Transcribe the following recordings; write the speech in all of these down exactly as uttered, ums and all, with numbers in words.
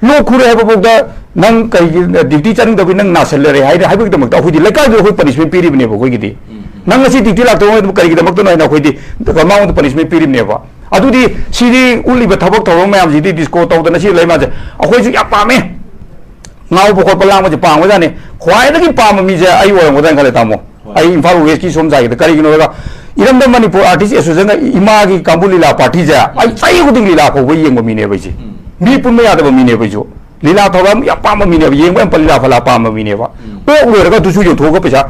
ꯂꯣꯛ ꯈꯨꯔꯦ ꯍꯥꯏꯕꯐꯥꯎꯗ ꯅꯪ ꯀꯩꯒꯤ ꯗ꯭ꯌꯨꯇꯤ ꯆꯠꯅꯤꯡꯗꯕꯒꯤ ꯅꯪ ꯅꯥꯁꯤꯜꯂꯔꯦ ꯍꯥꯏꯅ ꯍꯥꯏꯕꯒꯤꯗꯃꯛꯇ ꯑꯩꯈꯣꯏꯗꯤ ꯂꯩꯀꯥꯏꯗꯨꯗ ꯑꯩꯈꯣꯏ ꯄꯅꯤꯁꯃꯦꯟ ꯄꯤꯔꯤꯕꯅꯦꯕ ꯑꯩꯈꯣꯏꯒꯤꯗꯤ꯫ ꯅꯪ ꯉꯁꯤ ꯗ꯭ꯌꯨꯇꯤ ꯂꯥꯛꯇꯕ ꯀꯔꯤꯒꯤꯗꯃꯛꯇꯅꯣ ꯍꯥꯏꯅ ꯑꯩꯈꯣꯏꯗꯤ ꯃꯉꯣꯟꯗ ꯄꯅꯤꯁꯃꯦꯟ ꯄꯤꯔꯤꯕꯅꯦꯕ꯫ ꯑꯗꯨꯗꯤ ꯁꯤꯗꯤ ꯎꯠꯂꯤꯕ ꯊꯕꯛ ꯊꯧꯔꯝ ꯃꯌꯥꯝꯁꯤꯗꯤ ꯗꯤꯁꯀꯣ ꯇꯧꯗꯅ ꯁꯤ ꯂꯩ ꯃꯥꯁꯦ ꯑꯩꯈꯣꯏꯁꯨ ꯌꯥꯝ ꯄꯥꯝꯃꯦ꯫ ꯉꯥꯎꯕ ꯈꯣꯠꯄ ꯂꯥꯡꯕꯁꯦ ꯄꯥꯝꯕꯖꯥꯠꯅꯤ꯫ ꯈ꯭ꯋꯥꯏꯗꯒꯤ ꯄꯥꯝꯕ ꯃꯤꯁꯦ ꯑꯩ ꯑꯣꯏꯔꯝꯒꯗ꯭ꯔꯥꯅ ꯈꯜꯂꯦ ꯇꯥꯃꯣ꯫ ꯑꯩ ꯏꯝꯐꯥꯜ ꯋꯦꯁꯀꯤ ꯁꯣꯝ ꯁꯥꯏꯗ ꯀꯔꯤꯒꯤꯅꯣ ꯍꯥꯏꯔꯒ ꯏꯔꯝꯗꯝ ꯃꯅꯤꯄꯨꯔ ꯑꯥꯔꯇꯤꯁ ꯑꯦꯁꯣꯁꯤꯌꯦꯁꯟꯒ ꯏꯃꯥꯒꯤ ꯀꯥꯡꯕꯨ ꯂꯤꯂꯥ ꯄꯥꯔꯇꯤꯁꯦ ꯑꯩ ꯆꯍꯤ ꯈꯨꯗꯤꯡ ꯂꯤꯂꯥ ꯀꯧꯕ ꯌꯦꯡꯕ ꯃꯤꯅꯦꯕ ꯑꯩꯁꯦ꯫ ꯃꯤ ꯄꯨꯟꯕ ꯌꯥꯗꯕ ꯃꯤꯅꯦꯕ ꯑꯩꯁꯨ꯫ ꯂꯤꯂꯥ ꯊꯧꯔꯝ ꯌꯥꯝ ꯄꯥꯝꯕ ꯃꯤꯅꯦꯕ, ꯌꯦꯡꯕ ꯌꯥꯝ ꯂꯤꯂꯥ ꯐꯂꯥ ꯄꯥꯝꯕ ꯃꯤꯅꯦꯕ꯫ ꯑꯣꯛ ꯂꯣꯏꯔꯒ ꯑꯗꯨꯁꯨ ꯌꯣꯟꯊꯣꯛꯑꯒ ꯄꯩꯁꯥ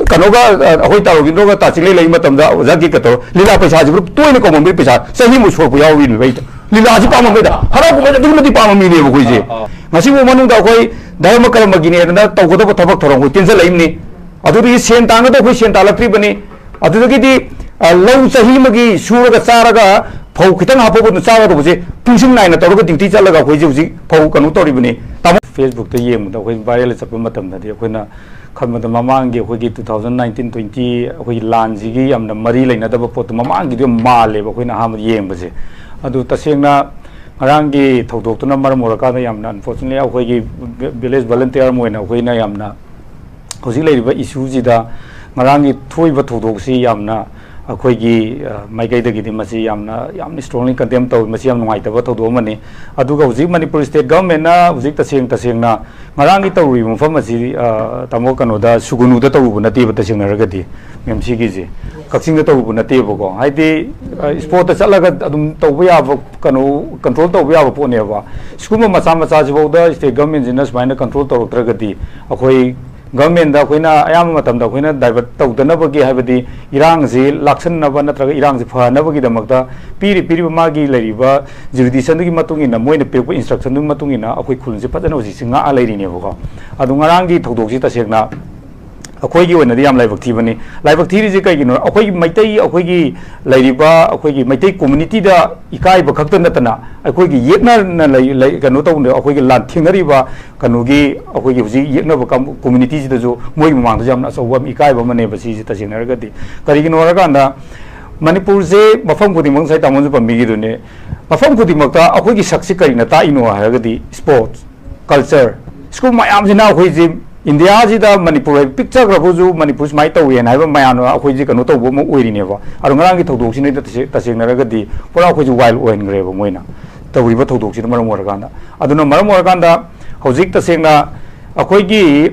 ꯀꯩꯅꯣꯒ ꯑ, ꯑꯩꯈꯣꯏ ꯇꯥꯔꯣꯒꯤꯗ꯭ꯔꯣꯒ ꯇꯥ ꯆꯤꯡꯂꯩ ꯂꯩ ꯃꯇꯝꯗ ꯑꯣꯖꯥ ꯒꯤꯠꯀ ꯇꯧꯔ ꯂꯤꯂꯥ ꯄꯩꯁꯥꯁꯤꯕꯨ ꯇꯣꯏꯅ ꯀꯧꯃꯟꯕꯒꯤ ꯄꯩꯁꯥ ꯆꯍꯤꯃꯨꯛ ꯁꯣꯔꯛꯄ ꯌꯥꯎꯔꯤꯅꯦꯕ ꯑꯩꯗ꯫ ꯂꯤꯂꯥꯁꯤ ꯄꯥꯝꯃꯟꯕꯩꯗ ꯍꯔꯥꯎ ꯀꯨꯝꯍꯩꯗ ꯑꯗꯨꯛꯀꯤ ꯃꯇꯤꯛ ꯄꯥꯝꯕ ꯃꯤꯅꯦꯕ ꯑꯩꯈꯣꯏꯁꯦ꯫ ꯉꯁꯤꯐꯥꯎ ꯃꯅꯨꯡꯗ ꯑꯩꯈꯣꯏ ꯙꯔꯃ ꯀꯔꯃꯒꯤꯅꯦꯗꯅ ꯇꯧꯒꯗꯕ ꯊꯕꯛ ꯊꯧꯔꯝ ꯑꯩꯈꯣꯏ ꯇꯦꯟꯁꯤꯜꯂꯛꯏꯕꯅꯤ꯫ ꯑꯗꯨꯗꯒꯤ ꯁꯦꯟ ꯇꯥꯟꯒꯗꯕ ꯑꯩꯈꯣꯏ ꯁꯦꯟ ꯇꯥꯜꯂꯛꯇ꯭ꯔꯤꯕꯅꯤ꯫ ꯑꯗꯨꯗꯒꯤꯗꯤ ꯑ, ꯂꯧ ꯆꯍꯤ ꯑꯃꯒꯤ ꯁꯨꯔꯒ ꯆꯥꯔꯒ ꯐꯧ ꯈꯤꯇꯪ ꯍꯥꯞꯄꯛꯄꯗꯨ ꯆꯥꯒꯗꯧꯕꯁꯦ ꯄꯨꯡꯁꯤꯡ ꯅꯥꯏꯅ ꯇꯧꯔꯒ ꯗ꯭ꯌꯨꯇꯤ ꯆꯠꯂꯒ ꯑꯩꯈꯣꯏꯁꯦ ꯍꯧꯖꯤꯛ ꯐꯧ ꯀꯩꯅꯣ ꯇꯧꯔꯤꯕꯅꯤ꯫ ꯇꯥꯃꯣ, ꯐꯦꯁꯕꯨꯛꯇ ꯌꯦꯡꯕꯗ ꯑꯩꯈꯣꯏ ꯚꯥꯏꯔꯦꯜ ꯆꯠꯄ ꯃꯇꯝꯗꯗꯤ ꯑꯩꯈꯣꯏꯅ ꯈꯟꯕꯗ ꯃꯃꯥꯡꯒꯤ ꯑꯩꯈꯣꯏꯒꯤ ꯇꯨ ꯊꯥꯎꯖꯟ ꯅꯥꯏꯟꯇꯤꯟ ꯇ꯭ꯋꯦꯟꯇꯤ ꯑꯩꯈꯣꯏꯒꯤ ꯂꯥꯟꯁꯤꯒꯤ ꯌꯥꯝꯅ ꯃꯔꯤ ꯂꯩꯅꯗꯕ ꯄꯣꯠꯇꯣ ꯃꯃꯥꯡꯒꯤꯗꯤ ꯌꯥꯝ ꯃꯥꯜꯂꯦꯕ ꯑꯩꯈꯣꯏꯅ ꯑꯍꯥꯟꯕ ꯌꯦꯡꯕꯁꯦ꯫ ꯑꯗꯨ ꯇꯁꯦꯡꯅ ꯉꯔꯥꯡꯒꯤ ꯊꯧꯗꯣꯛꯇꯨꯅ ꯃꯔꯝ ꯑꯣꯏꯔꯀꯥꯟꯗ ꯌꯥꯝꯅ unfortunately ꯑꯩꯈꯣꯏꯒꯤ village volunteer ꯑꯃ ꯑꯣꯏꯅ ꯑꯩꯈꯣꯏꯅ ꯌꯥꯝꯅ ꯍꯧꯖꯤꯛ ꯂꯩꯔꯤꯕ ꯏꯁꯨꯁꯤꯗ ꯉꯔꯥꯡꯒꯤ ꯊꯣꯛꯏꯕ ꯊꯧꯗꯣꯛꯁꯤ ꯌꯥꯝꯅ ꯑꯩꯈꯣꯏꯒꯤ ꯑ, ꯃꯥꯏꯀꯩꯗꯒꯤꯗꯤ ꯃꯁꯤ ꯌꯥꯝꯅ ꯌꯥꯝꯅ strongly condemn ꯇꯧꯏ꯫ ꯃꯁꯤ ꯌꯥꯝ ꯅꯨꯡꯉꯥꯏꯇꯕ ꯊꯧꯗꯣꯛ ꯑꯃꯅꯤ꯫ ꯑꯗꯨꯒ ꯍꯧꯖꯤꯛ ꯃꯅꯤꯄꯨꯔ state governmentꯅ ꯍꯧꯖꯤꯛ ꯇꯁꯦꯡ ꯇꯁꯦꯡꯅ ꯉꯔꯥꯡꯒꯤ ꯇꯧꯔꯤꯕ ꯃꯐꯝ ꯑꯁꯤ ꯑ, ꯇꯥꯃꯣ ꯀꯩꯅꯣꯗ ꯁꯨꯒꯨꯅꯨꯗ ꯇꯧꯔꯨꯕ ꯅꯠꯇꯦꯕ ꯇꯁꯦꯡꯅ ꯍꯥꯏꯔꯒꯗꯤ ꯃꯦꯝ ꯁꯤꯒꯤꯁꯦ ꯀꯛꯆꯤꯡꯗ ꯇꯧꯔꯨꯕ ꯅꯠꯇꯦꯕꯀꯣ꯫ ꯍꯥꯏꯗꯤ ꯏꯁꯄꯣꯔꯠꯇ ꯆꯠꯂꯒ ꯑꯗꯨꯝ ꯇꯧꯕ ꯌꯥꯕ ꯀꯩꯅꯣ ꯀꯟꯇ꯭ꯔꯣꯜ ꯇꯧꯕ ꯌꯥꯕ ꯄꯣꯠꯅꯦꯕ꯫ ꯁꯤꯒꯨꯝꯕ ꯃꯆꯥ ꯃꯆꯥꯁꯤꯐꯥꯎꯗ state governmentꯁꯤꯅ ꯁꯨꯃꯥꯏꯅ ꯀꯟꯇ꯭ꯔꯣꯜ ꯇꯧꯔꯛꯇ꯭ꯔꯒꯗꯤ ꯑꯩꯈꯣꯏ governmentꯗ ꯑꯩꯈꯣꯏꯅ ꯑꯌꯥꯝꯕ ꯃꯇꯝꯗ ꯑꯩꯈꯣꯏꯅ divert ꯇꯧꯗꯅꯕꯒꯤ ꯍꯥꯏꯕꯗꯤ ꯏꯔꯥꯡꯁꯤ ꯂꯥꯛꯁꯟꯅꯕ ꯅꯠꯇ꯭ꯔꯒ ꯏꯔꯥꯡꯁꯤ ꯐꯅꯕꯒꯤꯗꯃꯛꯇ ꯄꯤꯔꯤ ꯄꯤꯔꯤꯕ ꯃꯥꯒꯤ ꯂꯩꯔꯤꯕ jurisdictionꯗꯨꯒꯤ ꯃꯇꯨꯡ ꯏꯟꯅ ꯃꯣꯏꯅ ꯄꯤꯔꯛꯄ instructionꯗꯨꯒꯤ ꯃꯇꯨꯡ ꯏꯟꯅ ꯑꯩꯈꯣꯏ ꯈꯨꯜꯁꯦ ꯐꯖꯅ ꯍꯧꯖꯤꯛꯁꯦ ꯉꯥꯛꯑ ꯂꯩꯔꯤꯅꯦꯕꯀꯣ꯫ ꯑꯗꯣ ꯉꯔꯥꯡꯒꯤ ꯊꯧꯗꯣꯛꯁꯤ ꯇꯁꯦꯡꯅ ꯑꯩꯈꯣꯏꯒꯤ ꯑꯣꯏꯅꯗꯤ ꯌꯥꯝ ꯂꯥꯏꯕꯛ ꯊꯤꯕꯅꯤ꯫ ꯂꯥꯏꯕꯛ ꯊꯤꯔꯤꯁꯦ ꯀꯩꯒꯤꯅꯣ? ꯑꯩꯈꯣꯏꯒꯤ ꯃꯩꯇꯩ ꯑꯩꯈꯣꯏꯒꯤ ꯂꯩꯔꯤꯕ ꯑꯩꯈꯣꯏꯒꯤ ꯃꯩꯇꯩ communityꯗ ꯏꯀꯥꯏꯕ ꯈꯛꯇ ꯅꯠꯇꯅ ꯑꯩꯈꯣꯏꯒꯤ ꯌꯦꯛꯅꯅ ꯂꯩ ꯂꯩ ꯀꯩꯅꯣ ꯇꯧꯅ ꯑꯩꯈꯣꯏꯒꯤ ꯂꯥꯟ ꯊꯦꯡꯅꯔꯤꯕ ꯀꯩꯅꯣꯒꯤ ꯑꯩꯈꯣꯏꯒꯤ ꯍꯧꯖꯤꯛ ꯌꯦꯛꯅꯕ ꯀꯥꯡꯕꯨ communityꯁꯤꯗꯁꯨ ꯃꯣꯏꯒꯤ ꯃꯃꯥꯡꯗꯁꯨ ꯌꯥꯝꯅ ꯑꯆꯧꯕ ꯑꯃ ꯏꯀꯥꯏꯕ ꯑꯃꯅꯦꯕ ꯁꯤꯁꯦ ꯇꯁꯦꯡꯅ ꯍꯥꯏꯔꯒꯗꯤ꯫ ꯀꯔꯤꯒꯤꯅꯣ ꯍꯥꯏꯔꯀꯥꯟꯗ ꯃꯅꯤꯄꯨꯔꯁꯦ ꯃꯐꯝ ꯈꯨꯗꯤꯡꯃꯛ, ꯉꯁꯥꯏ ꯇꯥꯃꯣꯅꯁꯨ ꯄꯟꯕꯤꯈꯤꯗꯨꯅꯦ, ꯃꯐꯝ ꯈꯨꯗꯤꯡꯃꯛꯇ ꯑꯩꯈꯣꯏꯒꯤ ꯁꯛꯁꯤ ꯀꯔꯤꯅ ꯇꯥꯛꯏꯅꯣ ꯍꯥꯏꯔꯒꯗꯤ sports, culture, ꯁꯤꯒꯨꯝꯕ ꯃꯌꯥꯝꯁꯤꯅ ꯑꯩꯈꯣꯏꯁꯦ ꯏꯟꯗꯤꯌꯥꯁꯤꯗ ꯃꯅꯤꯄꯨꯔ ꯍꯥꯏꯕ ꯄꯤꯛꯆꯈ꯭ꯔꯕꯁꯨ ꯃꯅꯤꯄꯨꯔ ꯁꯨꯃꯥꯏꯅ ꯇꯧꯋꯦꯅ ꯍꯥꯏꯕ ꯃꯌꯥꯝꯅ ꯑꯩꯈꯣꯏꯁꯦ ꯀꯩꯅꯣ ꯇꯧꯕ ꯑꯃ ꯑꯣꯏꯔꯤꯅꯦꯕ꯫ ꯑꯗꯣ ꯉꯔꯥꯡꯒꯤ ꯊꯧꯗꯣꯛꯁꯤꯅ ꯇꯁꯦ-, ꯇꯁꯦꯡꯅ ꯍꯥꯏꯔꯒꯗꯤ ꯄꯨꯔꯥ ꯑꯩꯈꯣꯏꯁꯦ wild ꯑꯣꯏꯍꯟꯈ꯭ꯔꯦꯕ ꯃꯣꯏꯅ ꯇꯧꯔꯤꯕ ꯊꯧꯗꯣꯛꯁꯤꯅ ꯃꯔꯝ ꯑꯣꯏꯔꯀꯥꯟꯗ꯫ ꯑꯗꯨꯅ ꯃꯔꯝ ꯑꯣꯏꯔꯀꯥꯟꯗ ꯍꯧꯖꯤꯛ ꯇꯁꯦꯡꯅ ꯑꯩꯈꯣꯏꯒꯤ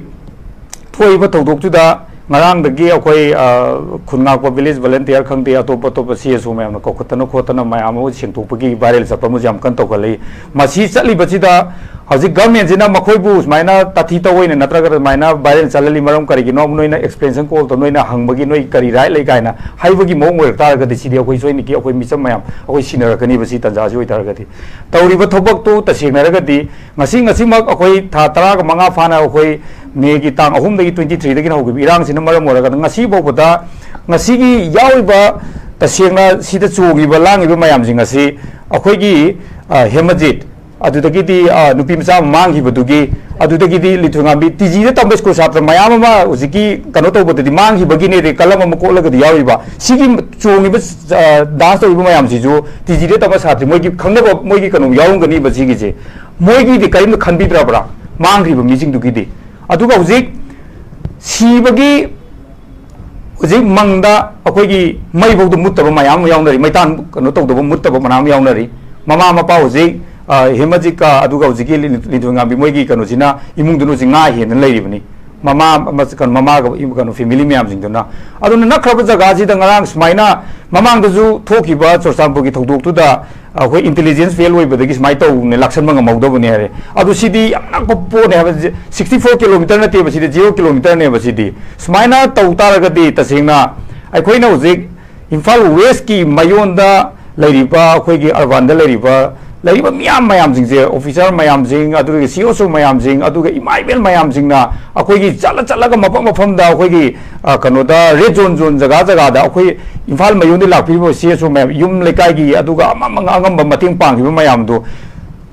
ꯊꯣꯛꯏꯕ ꯊꯧꯗꯣꯛꯇꯨꯗ ꯉꯔꯥꯡꯗꯒꯤ ꯑꯩꯈꯣꯏ, ꯑ, ꯈꯨꯟ ꯉꯥꯛꯄ village volunteer ꯈꯪꯗꯦ, ꯑꯇꯣꯞ ꯑꯇꯣꯞꯄ C S O ꯃꯌꯥꯝꯅ ꯀꯧꯈꯠꯇꯅ ꯈꯣꯠꯇꯅ ꯃꯌꯥꯝ ꯑꯃ ꯁꯦꯡꯗꯣꯛꯄꯒꯤ viral ꯆꯠꯄ ꯑꯃꯁꯨ ꯌꯥꯝ ꯀꯟꯅ ꯇꯧꯈꯠꯂꯛꯏ꯫ ꯃꯁꯤ ꯆꯠꯂꯤꯕꯁꯤꯗ ꯍꯧꯖꯤꯛ governmentꯁꯤꯅ ꯃꯈꯣꯏꯕꯨ ꯁꯨꯃꯥꯏꯅ ꯇꯥꯊꯤ ꯇꯧꯑꯣꯏꯅ ꯅꯠꯇ꯭ꯔꯒ ꯑꯗꯨꯃꯥꯏꯅ viral ꯆꯠꯍꯜꯂꯤ ꯃꯔꯝ ꯀꯔꯤꯒꯤꯅꯣ? ꯅꯣꯏꯅ expansion call ꯇꯧ, ꯅꯣꯏꯅ ꯍꯪꯕꯒꯤ ꯅꯣꯏ ꯀꯔꯤ right ꯂꯩ ꯀꯥꯏꯅ ꯍꯥꯏꯕꯒꯤ ꯃꯑꯣꯡ ꯑꯣꯏꯔꯛ ꯇꯥꯔꯒꯗꯤ ꯁꯤꯗꯤ ꯑꯩꯈꯣꯏ ꯁꯣꯏꯅꯀꯤ ꯑꯩꯈꯣꯏ ꯃꯤꯆꯝ ꯃꯌꯥꯝ ꯑꯩꯈꯣꯏ ꯁꯤꯟꯅꯔꯛꯀꯅꯤꯕ ꯁꯤ ꯇꯥꯟꯖꯥꯁꯤ ꯑꯣꯏꯇꯥꯔꯒꯗꯤ꯫ ꯇꯧꯔꯤꯕ ꯊꯕꯛꯇꯨ ꯇꯁꯦꯡꯅ ꯍꯥꯏꯔꯒꯗꯤ ꯉꯁꯤ, ꯉꯁꯤꯃꯛ ꯑꯩꯈꯣꯏ ꯊꯥ ꯇꯔꯥꯒ ꯃꯉꯥ ꯐꯥꯅ ꯑꯩꯈꯣꯏ ꯃꯦꯒꯤ ꯇꯥꯡ ꯑꯍꯨꯝꯗꯒꯤ twenty threeꯗꯒꯤꯅ ꯍꯧꯈꯤꯕ ꯏꯔꯥꯡꯁꯤꯅ ꯃꯔꯝ ꯑꯣꯏꯔꯒ ꯉꯁꯤ ꯐꯥꯎꯕꯗ ꯉꯁꯤꯒꯤ ꯌꯥꯎꯔꯤꯕ ꯇꯁꯦꯡꯅ ꯁꯤꯗ ꯆꯣꯡꯉꯤꯕ ꯂꯥꯡꯉꯤꯕ ꯃꯌꯥꯝꯁꯤꯡ ꯑꯁꯤ ꯑꯩꯈꯣꯏꯒꯤ, ꯑ, ꯍꯦꯃꯖꯤꯠ, ꯑꯗꯨꯗꯒꯤꯗꯤ, ꯑ, ꯅꯨꯄꯤ ꯃꯆꯥ ꯑꯃ ꯃꯥꯡꯈꯤꯕꯗꯨꯒꯤ, ꯑꯗꯨꯗꯒꯤꯗꯤ ꯂꯤꯟꯊꯣꯏꯉꯥꯝꯕꯤ, T Gꯗ ꯇꯝꯕ school ꯁꯥꯇ꯭ꯔ ꯃꯌꯥꯝ ꯑꯃ ꯍꯧꯖꯤꯛꯀꯤ ꯀꯩꯅꯣ ꯇꯧꯕꯗꯗꯤ ꯃꯥꯡꯈꯤꯕꯒꯤꯅꯦ, ꯀꯂꯝ ꯑꯃ ꯀꯣꯠꯂꯒꯗꯤ ꯌꯥꯎꯔꯤꯕ꯫ ꯁꯤꯒꯤ ꯆꯣꯡꯉꯤꯕ, ꯑ, dance ꯇꯧꯔꯤꯕ ꯃꯌꯥꯝꯁꯤꯁꯨ T Gꯗ ꯇꯝꯕ ꯁꯥꯇ꯭ꯔ ꯃꯣꯏꯒꯤ ꯈꯪꯅꯕ ꯃꯣꯏꯒꯤ ꯀꯩꯅꯣ ꯌꯥꯎꯔꯝꯒꯅꯤꯕ ꯁꯤꯒꯤꯁꯦ꯫ ꯃꯣꯏꯒꯤꯗꯤ ꯀꯔꯤꯝꯇ ꯈꯟꯕꯤꯗ꯭ꯔꯕ꯭ꯔꯥ ꯃꯥꯡꯈ꯭ꯔꯤꯕ ꯃꯤꯁꯤꯡꯗꯨꯒꯤꯗꯤ? ꯑꯗꯨꯒ ꯍꯧꯖꯤꯛ ꯁꯤꯕꯒꯤ ꯍꯧꯖꯤꯛ ꯃꯪꯗ ꯑꯩꯈꯣꯏꯒꯤ ꯃꯩꯐꯧꯗ ꯃꯨꯠꯇꯕ ꯃꯌꯥꯝ ꯑꯃ ꯌꯥꯎꯅꯔꯤ, ꯃꯩꯇꯥꯟ ꯀꯩꯅꯣ ꯇꯧꯗꯕ, ꯃꯨꯠꯇꯕ ꯃꯌꯥꯝ ꯑꯃ ꯌꯥꯎꯅꯔꯤ꯫ ꯃꯃꯥ ꯃꯄꯥ ꯍꯧꯖꯤꯛ, ꯑ, ꯍꯦꯃꯖꯤꯠꯀ ꯑꯗꯨꯒ ꯍꯧꯖꯤꯛꯀꯤ ꯂꯤ-, ꯂꯤꯟꯊꯣꯏꯉꯥꯝꯕꯤ ꯃꯣꯏꯒꯤ ꯀꯩꯅꯣꯁꯤꯅ, ꯏꯃꯨꯡꯗꯨꯅ ꯍꯧꯖꯤꯛ ꯉꯥ ꯍꯦꯟꯅ ꯂꯩꯔꯤꯕꯅꯤ꯫ ꯃꯃꯥ ꯑꯃ-, ꯀꯩꯅꯣ, ꯃꯃꯥꯒ ꯏ-, ꯀꯩꯅꯣ, family ꯃꯌꯥꯝꯁꯤꯡꯗꯨꯅ꯫ ꯑꯗꯨꯅ ꯅꯛꯈ꯭ꯔꯕ ꯖꯒꯥꯁꯤꯗ ꯉꯔꯥꯡ ꯁꯨꯃꯥꯏꯅ ꯃꯃꯥꯡꯗꯁꯨ ꯊꯣꯛꯈꯤꯕ ꯆꯨꯔꯆꯥꯟꯄꯨꯔꯒꯤ ꯊꯧꯗꯣꯛꯇꯨꯗ ꯑꯩꯈꯣꯏ intelligence fail ꯑꯣꯏꯕꯗꯒꯤ ꯁꯨꯃꯥꯏꯅ ꯇꯧꯕꯅꯦ, ꯂꯥꯛꯁꯟꯕ ꯉꯝꯍꯧꯗꯕꯅꯦ ꯍꯥꯏꯔꯦ꯫ ꯑꯗꯨ ꯁꯤꯗꯤ ꯌꯥꯝ ꯅꯛꯄ ꯄꯣꯠꯅꯦ ꯍꯥꯏꯕ, sixty four kilometre ꯅꯠꯇꯦꯕ, ꯁꯤꯗꯤ zero kilometreꯅꯦꯕ꯫ ꯁꯤꯗꯤ ꯁꯨꯃꯥꯏꯅ ꯇꯧ ꯇꯥꯔꯒꯗꯤ ꯇꯁꯦꯡꯅ ꯑꯩꯈꯣꯏꯅ ꯍꯧꯖꯤꯛ ꯏꯝꯐꯥꯜ Westꯀꯤ ꯃꯌꯣꯟꯗ ꯂꯩꯔꯤꯕ, ꯑꯩꯈꯣꯏꯒꯤ urbanꯗ ꯂꯩꯔꯤꯕ, ꯂꯩꯔꯤꯕ ꯃꯤꯌꯥꯝ ꯃꯌꯥꯝꯁꯤꯡꯁꯦ, officer ꯃꯌꯥꯝꯁꯤꯡ, ꯑꯗꯨꯒ C S O ꯃꯌꯥꯝꯁꯤꯡ, ꯑꯗꯨꯒ ꯏꯃꯥ ꯏꯕꯦꯜ ꯃꯌꯥꯝꯁꯤꯡꯅ ꯑꯩꯈꯣꯏꯒꯤ ꯆꯠꯂ ꯆꯠꯂꯒ ꯃꯐꯝ ꯃꯐꯝꯗ ꯑꯩꯈꯣꯏꯒꯤ, ꯑ, ꯀꯩꯅꯣꯗ red zone, zone ꯖꯒꯥ ꯖꯒꯥꯗ ꯑꯩꯈꯣꯏ ꯏꯝꯐꯥꯜ ꯃꯌꯣꯟꯗꯒꯤ ꯂꯥꯛꯄꯤꯔꯤꯕ C S O ꯃꯌꯥꯝ, ꯌꯨꯝ ꯂꯩꯀꯥꯏꯒꯤ ꯑꯗꯨꯒ ꯑꯃ ꯑꯃ ꯑꯉꯝꯕ ꯃꯇꯦꯡ ꯄꯥꯡꯈꯤꯕ ꯃꯌꯥꯝꯗꯣ,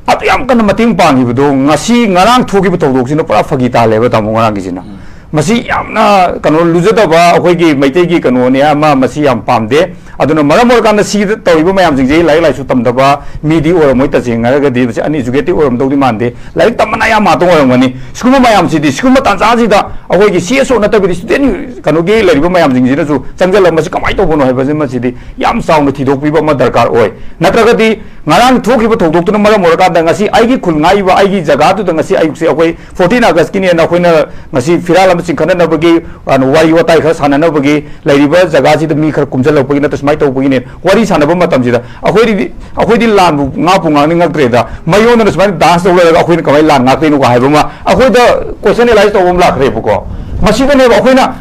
ꯑꯗꯨ ꯌꯥꯝ ꯀꯟꯅ ꯃꯇꯦꯡ ꯄꯥꯡꯈꯤꯕꯗꯣ ꯉꯁꯤ ꯉꯔꯥꯡ ꯊꯣꯛꯈꯤꯕ ꯊꯧꯗꯣꯛꯁꯤꯅ ꯄꯨꯔꯥ ꯐꯥꯒꯤ ꯇꯥꯍꯜꯂꯦꯕ, ꯇꯥꯃꯣ, ꯉꯔꯥꯡꯒꯤꯁꯤꯅ꯫ ꯃꯁꯤ ꯌꯥꯝꯅ ꯀꯩꯅꯣ ꯂꯨꯖꯗꯕ ꯑꯩꯈꯣꯏꯒꯤ ꯃꯩꯇꯩꯒꯤ ꯀꯩꯅꯣꯅꯦ ꯑꯃ, ꯃꯁꯤ ꯌꯥꯝ ꯄꯥꯝꯗꯦ꯫ ꯑꯗꯨꯅ ꯃꯔꯝ ꯑꯣꯏꯔꯀꯥꯟꯗ ꯁꯤꯗ ꯇꯧꯔꯤꯕ ꯃꯌꯥꯝꯁꯤꯡꯁꯦ ꯂꯥꯏꯔꯤꯛ ꯂꯥꯏꯁꯨ ꯇꯝꯗꯕ ꯃꯤꯗꯤ ꯑꯣꯏꯔꯝꯃꯣꯏ꯫ ꯇꯁꯦꯡꯅ ꯍꯥꯏꯔꯒꯗꯤ ꯃꯁꯤ uneducated ꯑꯣꯏꯔꯝꯗꯧꯗꯤ ꯃꯥꯟꯗꯦ꯫ ꯂꯥꯏꯔꯤꯛ ꯇꯝꯕꯅ ꯑꯌꯥꯝꯕ ꯉꯥꯛꯇ ꯑꯣꯏꯔꯝꯒꯅꯤ꯫ ꯁꯤꯒꯨꯝꯕ ꯃꯌꯥꯝꯁꯤꯗꯤ, ꯁꯤꯒꯨꯝꯕ ꯇꯥꯟꯖꯥꯁꯤꯗ ꯑꯩꯈꯣꯏꯒꯤ C S O ꯅꯠꯇꯕꯤꯗ student ꯀꯩꯅꯣꯒꯤ ꯂꯩꯔꯤꯕ ꯃꯌꯥꯝꯁꯤꯡꯁꯤꯅꯁꯨ ꯆꯪꯁꯤꯜꯂꯒ ꯃꯁꯤ ꯀꯃꯥꯏꯅ ꯇꯧꯕꯅꯣ ꯍꯥꯏꯕꯁꯤ ꯃꯁꯤꯗꯤ ꯌꯥꯝ ꯆꯥꯎꯅ ꯊꯤꯗꯣꯛꯄꯤꯕ ꯑꯃ ꯗꯔꯀꯥꯔ ꯑꯣꯏ꯫ ꯅꯠꯇ꯭ꯔꯒꯗꯤ ꯉꯔꯥꯡ ꯊꯣꯛꯈꯤꯕ ꯊꯧꯗꯣꯛꯇꯨꯅ ꯃꯔꯝ ꯑꯣꯏꯔꯀꯥꯟꯗ ꯉꯁꯤ ꯑꯩꯒꯤ ꯈꯨꯜ ꯉꯥꯛꯏꯕ ꯑꯩꯒꯤ ꯖꯒꯥꯗꯨꯗ ꯉꯁꯤ ꯑꯌꯨꯛꯁꯦ ꯑꯩꯈꯣꯏ fourteen Augustꯀꯤꯅꯦꯅ ꯑꯩꯈꯣꯏꯅ ꯉꯁꯤ ꯐꯤꯔꯥꯜ ꯑꯃ ꯆꯤꯡꯈꯠꯅꯅꯕꯒꯤ, ꯑ, ꯋꯥꯔꯤ ꯋꯥꯇꯥꯏ ꯈꯔ ꯁꯥꯟꯅꯅꯕꯒꯤ ꯂꯩꯔꯤꯕ ꯖꯒꯥꯁꯤꯗ ꯃꯤ ꯈꯔ ꯀꯨꯝꯁꯤꯜꯂꯛꯄꯒꯤ ꯅꯠꯇ꯭ꯔ ꯁꯨꯃꯥꯏꯅ ꯇꯧꯕꯒꯤꯅꯦ꯫ ꯋꯥꯔꯤ ꯁꯥꯟꯅꯕ ꯃꯇꯝꯁꯤꯗ ꯑꯩꯈꯣꯏꯗꯤ, ꯑꯩꯈꯣꯏꯗꯤ ꯂꯥꯟꯕꯨ ꯉꯥꯛꯄꯨ ꯉꯥꯡꯅꯤꯡꯉꯛꯇ꯭ꯔꯦꯗ꯫ ꯃꯌꯣꯟꯗꯅ ꯁꯨꯃꯥꯏꯅ dance ꯇꯧ ꯂꯩꯔꯒ ꯑꯩꯈꯣꯏꯅ ꯀꯃꯥꯏꯅ ꯂꯥꯟ ꯉꯥꯛꯇꯣꯏꯅꯣ ꯍꯥꯏꯕ ꯑꯃ ꯑꯩꯈꯣꯏꯗ question analyse ꯇꯧꯕ ꯑꯃ ꯂꯥꯛꯈ꯭ꯔꯦꯕꯀꯣ꯫ ꯃꯁꯤꯗꯅꯦꯕ ꯑꯩꯈꯣꯏꯅ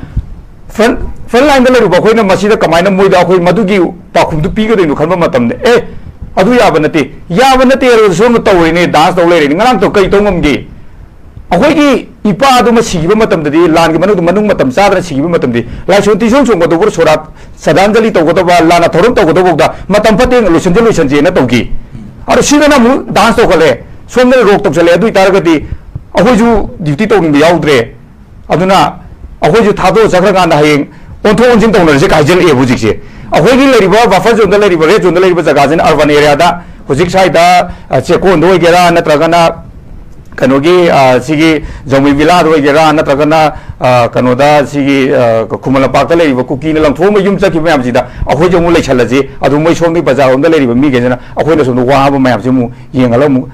front, front lineꯗ ꯂꯩꯔꯨꯕ ꯑꯩꯈꯣꯏꯅ ꯃꯁꯤꯗ ꯀꯃꯥꯏꯅ ꯃꯣꯏꯗ ꯑꯩꯈꯣꯏ ꯃꯗꯨꯒꯤ ꯄꯥꯎꯈꯨꯝꯗꯨ ꯄꯤꯒꯗꯣꯏꯅꯣ ꯈꯟꯕ ꯃꯇꯝꯗ, ꯑꯦ, ꯑꯗꯨ ꯌꯥꯕ ꯅꯠꯇꯦ, ꯌꯥꯕ ꯅꯠꯇꯦ ꯍꯥꯏꯔꯒ ꯁꯣꯝꯗ ꯇꯧꯔꯤꯅꯦ, dance ꯇꯧ ꯂꯩꯔꯤꯅꯦ, ꯉꯔꯥꯡ ꯇꯧ ꯀꯩ ꯇꯧ ꯉꯝꯒꯦ? ꯑꯩꯈꯣꯏꯒꯤ ꯏꯄꯥ ꯑꯗꯨꯃ ꯁꯤꯈꯤꯕ ꯃꯇꯝꯗꯗꯤ, ꯂꯥꯟꯒꯤ ꯃꯅꯨꯡꯗ, ꯃꯅꯨꯡ ꯃꯇꯝ ꯆꯥꯗꯅ ꯁꯤꯈꯤꯕ ꯃꯇꯝꯗꯗꯤ, ꯂꯥꯏꯁꯣꯟ ꯇꯤꯟꯁꯣꯟ ꯆꯣꯡꯒꯗꯧꯕ, ꯁꯣꯔꯥꯠ ꯁ꯭ꯔꯗꯥꯟꯖꯂꯤ ꯇꯧꯒꯗꯧꯕ, ꯂꯥꯟꯅ ꯊꯧꯔꯝ ꯇꯧꯒꯗꯧꯕꯗ ꯃꯇꯝ ꯐꯠꯇꯦ, ꯂꯣꯏꯁꯤꯟꯁꯦ, ꯂꯣꯏꯁꯤꯟꯁꯦꯅ ꯇꯧꯈꯤ꯫ ꯑꯗꯣ ꯁꯤꯗꯅ ꯑꯃꯨꯛ dance ꯇꯧꯈꯠꯂꯦ, ꯁꯣꯝꯗꯅ rock ꯇꯧꯁꯜꯂꯦ꯫ ꯑꯗꯨ ꯑꯣꯏꯇꯥꯔꯒꯗꯤ ꯑꯩꯈꯣꯏꯁꯨ duty ꯇꯧꯅꯤꯡꯕ ꯌꯥꯎꯗ꯭ꯔꯦ꯫ ꯑꯗꯨꯅ ꯑꯩꯈꯣꯏꯁꯨ ꯊꯥꯗꯣꯛꯑ ꯆꯠꯈ꯭ꯔꯀꯥꯟꯗ ꯍꯌꯦꯡ ꯑꯣꯟꯊꯣꯛ ꯑꯣꯟꯁꯤꯟ ꯇꯧꯅꯔꯁꯦ ꯀꯥꯏ ꯍꯥꯏꯖꯜꯂꯛꯑꯦꯕ ꯍꯧꯖꯤꯛꯁꯦ꯫ ꯑꯩꯈꯣꯏꯒꯤ ꯂꯩꯔꯤꯕ buffer zoneꯗ ꯂꯩꯔꯤꯕ, red zoneꯗ ꯂꯩꯔꯤꯕ ꯖꯒꯥꯁꯤꯅ urban areaꯗ ꯍꯧꯖꯤꯛ ꯁ꯭ꯋꯥꯏꯗ, ꯑ, ꯆꯦꯛꯀꯣꯟꯗ ꯑꯣꯏꯒꯦꯔꯥ, ꯅꯠꯇ꯭ꯔꯒꯅ ꯀꯩꯅꯣꯒꯤ, ꯑ, ꯁꯤꯒꯤ ꯖꯧꯃꯤ ꯚꯤꯂꯥꯗ ꯑꯣꯏꯒꯦꯔꯥ, ꯅꯠꯇ꯭ꯔꯒꯅ, ꯑ, ꯀꯩꯅꯣꯗ ꯁꯤꯒꯤ, ꯑ, ꯈꯨꯃꯟ ꯂꯝꯄꯥꯛꯇ ꯂꯩꯔꯤꯕ ꯀꯨꯀꯤꯅ ꯂꯪꯊꯣꯛꯑꯝꯕ ꯌꯨꯝ ꯆꯠꯈꯤꯕ ꯃꯌꯥꯝꯁꯤꯗ ꯑꯩꯈꯣꯏꯁꯨ ꯑꯃꯨꯛ ꯂꯩꯁꯜꯂꯁꯤ꯫ ꯑꯗꯨ ꯃꯣꯏ ꯁꯣꯝꯒꯤ ꯕꯖꯥꯔ ꯂꯣꯝꯗ ꯂꯩꯔꯤꯕ ꯃꯤꯈꯩꯁꯤꯅ ꯑꯩꯈꯣꯏꯅ ꯁꯣꯝꯗ ꯋꯥꯕ ꯃꯌꯥꯝꯁꯦ ꯑꯃꯨꯛ ꯌꯦꯡꯍꯜꯂ ꯑꯃꯨꯛ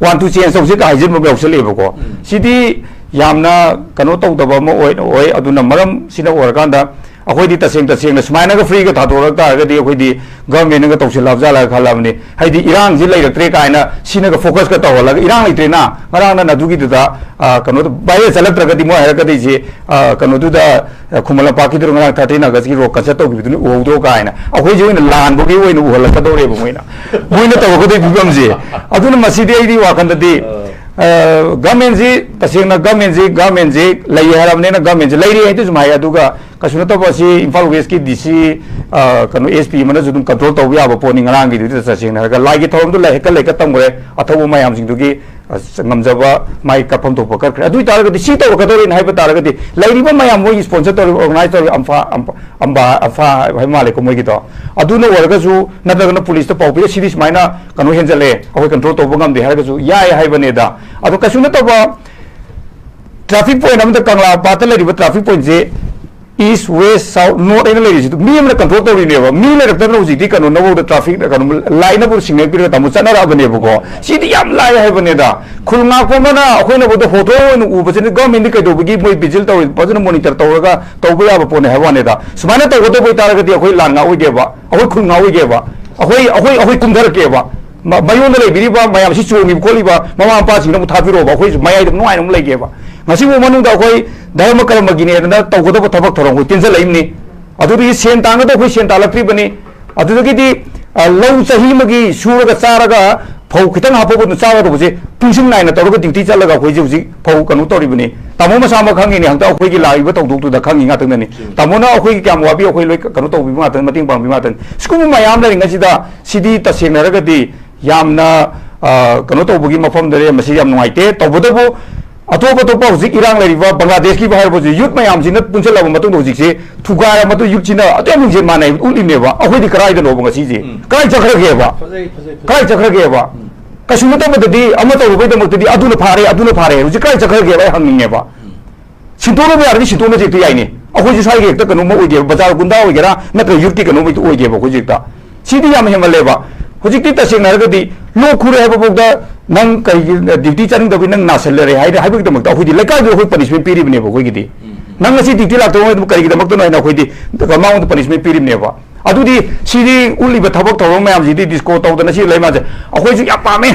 one two change ꯇꯧꯁꯤ ꯀꯥꯏ ꯍꯥꯏꯖꯤꯟꯕ ꯑꯃ ꯌꯥꯎꯁꯜꯂꯛꯑꯦꯕꯀꯣ꯫ ꯎꯝ꯫ ꯁꯤꯗꯤ ꯌꯥꯝꯅ ꯀꯩꯅꯣ ꯇꯧꯗꯕ ꯑꯃ ꯑꯣꯏ, ꯑꯣꯏ꯫ ꯑꯗꯨꯅ ꯃꯔꯝꯁꯤꯅ ꯑꯣꯏꯔꯀꯥꯟꯗ ꯑꯩꯈꯣꯏꯗꯤ ꯇꯁꯦꯡ ꯇꯁꯦꯡꯅ ꯁꯨꯃꯥꯏꯅꯒ freeꯒ ꯊꯥꯗꯣꯔꯛ ꯇꯥꯔꯒꯗꯤ ꯑꯩꯈꯣꯏꯗꯤ governmentꯅꯒ ꯇꯧꯁꯤꯜꯂꯕ ꯖꯥꯠꯂ ꯈꯜꯂꯕꯅꯤ꯫ ꯍꯥꯏꯗꯤ ꯏꯔꯥꯡꯁꯤ ꯂꯩꯔꯛꯇ꯭ꯔꯦ ꯀꯥꯏꯅ ꯁꯤꯅꯒ focusꯀ ꯇꯧꯍꯜꯂꯒ, ꯏꯔꯥꯡ ꯂꯩꯇ꯭ꯔꯦꯅ, ꯉꯔꯥꯡ ꯅꯪ ꯑꯗꯨꯒꯤꯗꯨꯗ, ꯑ, ꯀꯩꯅꯣꯗ viral ꯆꯠꯂꯛꯇ꯭ꯔꯒꯗꯤ ꯃꯣꯏ ꯍꯥꯏꯔꯛꯀꯗꯣꯏꯁꯤ, ꯑ, ꯀꯩꯅꯣꯗꯨꯗ, ꯑ, ꯈꯨꯃꯟ ꯂꯝꯄꯥꯛꯀꯤꯗꯨꯗ ꯉꯔꯥꯡ thirteen Augustꯀꯤ rock concert ꯇꯧꯈꯤꯕꯗꯨꯅ ꯎꯍꯧꯗ꯭ꯔꯣ ꯀꯥꯏꯅ ꯑꯩꯈꯣꯏꯁꯦ ꯑꯣꯏꯅ ꯂꯥꯟꯕꯒꯤ ꯑꯣꯏꯅ ꯎꯍꯜꯂꯛꯀꯗꯧꯔꯦꯕ ꯃꯣꯏꯅ, ꯃꯣꯏꯅ ꯇꯧꯔꯛꯀꯗꯣꯏ ꯐꯤꯕꯝꯁꯦ꯫ ꯑꯗꯨꯅ ꯃꯁꯤꯗꯤ ꯑꯩꯗꯤ ꯋꯥꯈꯜꯗꯗꯤ, ꯑ, governmentꯁꯤ, ꯇꯁꯦꯡꯅ governmentꯁꯤ, governmentꯁꯤ ꯂꯩ ꯍꯥꯏꯔꯕꯅꯤꯅ governmentꯁꯤ ꯂꯩꯔꯤ ꯍꯥꯏꯗꯨ ꯁꯨꯝ ꯍꯥꯏ, ꯑꯗꯨꯒ ꯀꯩꯁꯨ ꯅꯠꯇꯕ ꯑꯁꯤ ꯏꯝꯐꯥꯜ ꯋꯦꯁꯀꯤ ꯗꯤ ꯁꯤ, ꯑ, ꯀꯩꯅꯣ, ꯑꯦꯁ ꯄꯤ ꯑꯃꯅꯁꯨ ꯑꯗꯨꯝ ꯀꯟꯇ꯭ꯔꯣꯜ ꯇꯧꯕ ꯌꯥꯕ ꯄꯣꯠꯅꯤ꯫ ꯉꯔꯥꯡꯒꯤꯗꯨꯗꯤ ꯇꯁꯦꯡꯅ ꯍꯥꯏꯔꯒ ꯂꯥꯏꯒꯤ ꯊꯧꯔꯝꯗꯨ ꯂꯩ, ꯍꯦꯛꯇ ꯂꯩꯀꯠ ꯇꯝꯈ꯭ꯔꯦ꯫ ꯑꯊꯧꯕ ꯃꯌꯥꯝꯁꯤꯡꯗꯨꯒꯤ, ꯑ, ꯉꯝꯖꯕ ꯃꯥꯏ ꯀꯠꯐꯝ ꯊꯣꯛꯄ ꯀꯠꯈ꯭ꯔꯦ꯫ ꯑꯗꯨ ꯑꯣꯏ ꯇꯥꯔꯒꯗꯤ ꯁꯤ ꯇꯧꯔꯛꯀꯗꯧꯔꯤꯅ ꯍꯥꯏꯕ ꯇꯥꯔꯒꯗꯤ ꯂꯩꯔꯤꯕ ꯃꯌꯥꯝ ꯃꯣꯏꯒꯤ ꯁ꯭ꯄꯣꯟꯁꯔ ꯇꯧꯔꯤꯕ, ꯑꯣꯔꯒꯅꯥꯏꯖ ꯇꯧꯔꯤꯕ ꯑꯝꯐꯥ, ꯑꯝꯐꯥ, ꯑꯝꯕꯥ, ꯑꯝꯐꯥ ꯍꯥꯏꯕ ꯃꯥꯜꯂꯦꯀꯣ ꯃꯣꯏꯒꯤꯗꯣ, ꯑꯗꯨꯅ ꯑꯣꯏꯔꯒꯁꯨ ꯅꯠꯇ꯭ꯔꯒꯅ ꯄꯨꯂꯤꯁꯇ ꯄꯥꯎ ꯄꯤꯔ ꯁꯤꯗꯤ ꯁꯨꯃꯥꯏꯅ ꯀꯩꯅꯣ ꯍꯦꯟꯖꯜꯂꯛꯑꯦ, ꯑꯩꯈꯣꯏ ꯀꯟꯇ꯭ꯔꯣꯜ ꯇꯧꯕ ꯉꯝꯗꯦ ꯍꯥꯏꯔꯒꯁꯨ ꯌꯥꯏ ꯍꯥꯏꯕꯅꯦꯗ꯫ ꯑꯗꯣ ꯀꯩꯁꯨ ꯅꯠꯇꯕ ꯇ꯭ꯔꯥꯐꯤꯛ ꯄꯣꯏꯟꯠ ꯑꯃꯗ ꯀꯪꯂꯥ ꯄꯥꯠꯇ ꯂꯩꯔꯤꯕ ꯇ꯭ꯔꯥꯐꯤꯛ ꯄꯣꯏꯟꯠꯁꯦ ꯏꯁ, ꯋꯦꯁ, ꯁꯥꯎꯠ, ꯅꯣꯔꯠ ꯍꯥꯏꯅ ꯂꯩꯔꯤꯁꯤꯗ ꯃꯤ ꯑꯃꯅ ꯀꯟꯇ꯭ꯔꯣꯜ ꯇꯧꯔꯤꯅꯦꯕ꯫ ꯃꯤ ꯂꯩꯔꯛꯇꯕꯅ ꯍꯧꯖꯤꯛꯇꯤ ꯀꯩꯅꯣꯅꯐꯧꯗ ꯇ꯭ꯔꯥꯐꯤꯛ ꯀꯩꯅꯣ ꯂꯥꯏꯠꯅꯕꯨ ꯁꯤꯒꯅꯦꯜ ꯄꯤꯔꯒ ꯇꯥꯃꯣ ꯆꯠꯅꯔꯛꯑꯕꯅꯦꯕꯀꯣ꯫ ꯁꯤꯗꯤ ꯌꯥꯝ ꯂꯥꯏ ꯍꯥꯏꯕꯅꯦꯗ꯫ ꯈꯨꯜ ꯉꯥꯛꯄ ꯑꯃꯅ ꯑꯩꯈꯣꯏꯅꯐꯧꯗ ꯍꯣꯇꯣ ꯑꯣꯏꯅ ꯎꯕꯁꯤꯅ ꯒꯚꯔꯟꯃꯦꯟꯠꯗꯤ ꯀꯩꯗꯧꯕꯒꯤ ꯃꯣꯏ ꯚꯤꯖꯤꯜ ꯇꯧꯔꯤ, ꯐꯖꯅ ꯃꯣꯅꯤꯇꯔ ꯇꯧꯔꯒ ꯇꯧꯕ ꯌꯥꯕ ꯄꯣꯠꯅꯤ ꯍꯥꯏꯕ ꯋꯥꯅꯤꯗ꯫ ꯁꯨꯃꯥꯏꯅ ꯇꯧꯒꯗꯧꯕ ꯑꯣꯏꯇꯥꯔꯒꯗꯤ ꯑꯩꯈꯣꯏ ꯂꯥꯟ ꯉꯥꯛꯑꯣꯏꯒꯦꯕ, ꯑꯩꯈꯣꯏ ꯈꯨꯜ ꯉꯥꯛꯑꯣꯏꯒꯦꯕ, ꯑꯩꯈꯣꯏ ꯑꯩꯈꯣꯏ ꯑꯩꯈꯣꯏ ꯀꯨꯝꯊꯔꯛꯀꯦꯕ꯫ ꯃ-, ꯃꯌꯣꯟꯗ ꯂꯩꯕꯤꯔꯤꯕ ꯃꯌꯥꯝꯁꯤ ꯆꯣꯡꯉꯤꯕ ꯈꯣꯠꯂꯤꯕ ꯃꯃꯥ ꯃꯄꯥꯁꯤꯡꯅ ꯑꯃꯨꯛ ꯊꯥꯕꯤꯔꯛꯑꯣꯕ, ꯑꯩꯈꯣꯏꯁꯨ ꯃꯌꯥꯏꯗ ꯅꯨꯡꯉꯥꯏꯅ ꯑꯃꯨꯛ ꯂꯩꯒꯦꯕ꯫ ꯉꯁꯤꯐꯥꯎ ꯃꯅꯨꯡꯗ ꯑꯩꯈꯣꯏ ꯙꯔꯃ ꯀꯔꯃꯒꯤꯅꯦꯗꯅ ꯇꯧꯒꯗꯕ ꯊꯕꯛ ꯊꯧꯔꯝ ꯑꯩꯈꯣꯏ ꯇꯤꯟꯖꯜꯂꯛꯏꯕꯅꯤ꯫ ꯑꯗꯨꯗꯒꯤ ꯁꯦꯟ ꯇꯥꯡꯒꯗꯕ ꯑꯩꯈꯣꯏ ꯁꯦꯟ ꯇꯥꯜꯂꯛꯇ꯭ꯔꯤꯕꯅꯤ꯫ ꯑꯗꯨꯗꯒꯤꯗꯤ, ꯑ, ꯂꯧ ꯆꯍꯤ ꯑꯃꯒꯤ ꯁꯨꯔꯒ ꯆꯥꯔꯒ ꯐꯧ ꯈꯤꯇꯪ ꯍꯥꯞꯄꯒ ꯑꯗꯨꯝ ꯆꯥꯒꯗꯧꯕꯁꯦ ꯄꯨꯡꯁꯤꯡ ꯅꯥꯏꯅ ꯇꯧꯔꯒ ꯗ꯭ꯌꯨꯇꯤ ꯆꯠꯂꯒ ꯑꯩꯈꯣꯏꯁꯦ ꯍꯧꯖꯤꯛ ꯐꯧ ꯀꯩꯅꯣ ꯇꯧꯔꯤꯕꯅꯤ꯫ ꯇꯥꯃꯣ ꯃꯁꯥꯃꯛ ꯈꯪꯉꯤꯅꯦ, ꯍꯟꯗꯛ ꯑꯩꯈꯣꯏꯒꯤ ꯂꯥꯛꯏꯕ ꯊꯧꯗꯣꯛꯇꯨꯗ ꯈꯪꯉꯤ ꯉꯥꯛꯇꯅꯅꯤ꯫ ꯇꯥꯃꯣꯅ ꯑꯩꯈꯣꯏꯒꯤ ꯀꯌꯥꯝ ꯋꯥꯕꯤ ꯑꯩꯈꯣꯏ ꯂꯣꯏ ꯀꯩꯅꯣ ꯇꯧꯕꯤꯕ ꯉꯥꯛꯇꯅꯤ, ꯃꯇꯦꯡ ꯄꯥꯡꯕꯤꯕ ꯉꯥꯛꯇꯅꯤ꯫ ꯁꯤꯒꯨꯝꯕ ꯃꯌꯥꯝ ꯂꯩꯔꯤꯉꯩꯁꯤꯗ ꯁꯤꯗꯤ ꯇꯁꯦꯡꯅ ꯍꯥꯏꯔꯒꯗꯤ ꯌꯥꯝꯅ, ꯑ, ꯀꯩꯅꯣ ꯇꯧꯕꯒꯤ ꯃꯐꯝꯗꯅꯦ꯫ ꯃꯁꯤ ꯌꯥꯝ ꯅꯨꯡꯉꯥꯏꯇꯦ꯫ ꯇꯧꯕꯇꯕꯨ ꯑꯇꯣꯞ ꯑꯇꯣꯞꯄ ꯍꯧꯖꯤꯛ ꯏꯔꯥꯡ ꯂꯩꯔꯤꯕ ꯕꯪꯒ꯭ꯂꯥꯗꯦꯁꯀꯤꯕꯨ ꯍꯥꯏꯔꯕꯁꯨ ꯌꯨꯠ ꯃꯌꯥꯝꯁꯤꯅ ꯄꯨꯟꯁꯤꯜꯂꯕ ꯃꯇꯨꯡꯗ ꯍꯧꯖꯤꯛꯁꯦ ꯊꯨꯒꯥꯏꯔ ꯃꯇꯨꯡ ꯌꯨꯠꯁꯤꯅ ꯑꯗꯨ ꯌꯥꯝ ꯂꯤꯡꯖꯦꯜ ꯃꯥꯟꯅꯩ ꯎꯠꯂꯤꯅꯦꯕ꯫ ꯑꯩꯈꯣꯏꯗꯤ ꯀꯗꯥꯏꯗꯅꯣꯕ ꯉꯁꯤꯁꯦ? ꯎꯝ꯫ ꯀꯗꯥꯏ ꯆꯠꯈ꯭ꯔꯒꯦꯕ? ꯐꯖꯩ, ꯐꯖꯩ, ꯐꯖꯩ꯫ ꯀꯗꯥꯏ ꯆꯠꯈ꯭ꯔꯒꯦꯕ? ꯎꯝ꯫ ꯀꯩꯁꯨ ꯅꯠꯇꯕꯗꯗꯤ ꯑꯃ ꯇꯧꯔꯨꯕꯩꯗꯃꯛꯇꯗꯤ ꯑꯗꯨꯅ ꯐꯥꯔꯦ, ꯑꯗꯨꯅ ꯐꯥꯔꯦ꯫ ꯍꯧꯖꯤꯛ ꯀꯗꯥꯏ ꯆꯠꯈ꯭ꯔꯒꯦꯕ? ꯑꯩ ꯍꯪꯅꯤꯡꯉꯦꯕ꯫ ꯎꯝ꯫ ꯁꯤꯟꯇꯣꯛꯅꯕ ꯌꯥꯔꯗꯤ ꯁꯤꯟꯇꯣꯛꯅꯁꯦ ꯍꯦꯛꯇ ꯌꯥꯏꯅꯦ꯫ ꯑꯩꯈꯣꯏꯁꯨ ꯁ꯭ꯋꯥꯏꯒꯤ ꯍꯦꯛꯇ ꯀꯩꯅꯣꯝꯃ ꯑꯣꯏꯒꯦꯕ, ꯕꯖꯥꯔ ꯒꯨꯟꯗꯥ ꯑꯣꯏꯒꯦꯔꯥ ꯅꯠꯇ꯭ꯔꯒ ꯌꯨꯠꯀꯤ ꯀꯩꯅꯣꯝꯃ ꯍꯦꯛꯇ ꯑꯣꯏꯒꯦꯕ ꯑꯩꯈꯣꯏꯁꯨ ꯍꯦꯛꯇ꯫ ꯁꯤꯗꯤ ꯌꯥꯝ ꯍꯦꯟꯃꯜꯂꯦꯕ꯫ ꯍꯧꯖꯤꯛꯇꯤ ꯇꯁꯦꯡꯅ ꯍꯥꯏꯔꯒꯗꯤ ꯂꯣꯛ ꯈꯨꯔꯦ ꯍꯥꯏꯕ ꯐꯥꯎꯗ ꯅꯪ ꯀꯔꯤꯒꯤ ꯗ꯭ꯌꯨꯇꯤ ꯆꯠꯅꯤꯡꯗꯕꯒꯤ ꯅꯪ ꯅꯥꯁꯤꯜꯂꯔꯦ ꯍꯥꯏꯅ ꯍꯥꯏꯕꯒꯤꯗꯃꯛꯇ ꯑꯩꯈꯣꯏꯗꯤ ꯂꯩꯀꯥꯏꯗꯨꯗ ꯑꯩꯈꯣꯏ ꯄꯅꯤꯁꯃꯦꯟ ꯄꯤꯔꯤꯕꯅꯦꯕ ꯑꯩꯈꯣꯏꯒꯤꯗꯤ꯫ ꯎꯝ꯫ ꯅꯪ ꯉꯁꯤ ꯗ꯭ꯌꯨꯇꯤ ꯂꯥꯛꯇꯕ ꯀꯔꯤꯒꯤꯗꯃꯛꯇꯅꯣ ꯍꯥꯏꯅ ꯑꯩꯈꯣꯏꯗꯤ ꯃꯉꯣꯟꯗ ꯄꯅꯤꯁꯃꯦꯟ ꯄꯤꯔꯤꯕꯅꯦꯕ꯫ ꯑꯗꯨꯗꯤ ꯁꯤꯗꯤ ꯎꯠꯂꯤꯕ ꯊꯕꯛ ꯊꯧꯔꯝ ꯃꯌꯥꯝꯁꯤꯗꯤ ꯗꯤꯁꯀꯣ ꯇꯧꯗꯅ ꯁꯤ ꯂꯩ ꯃꯥꯁꯦ ꯑꯩꯈꯣꯏꯁꯨ ꯌꯥꯝ ꯄꯥꯝꯃꯦ꯫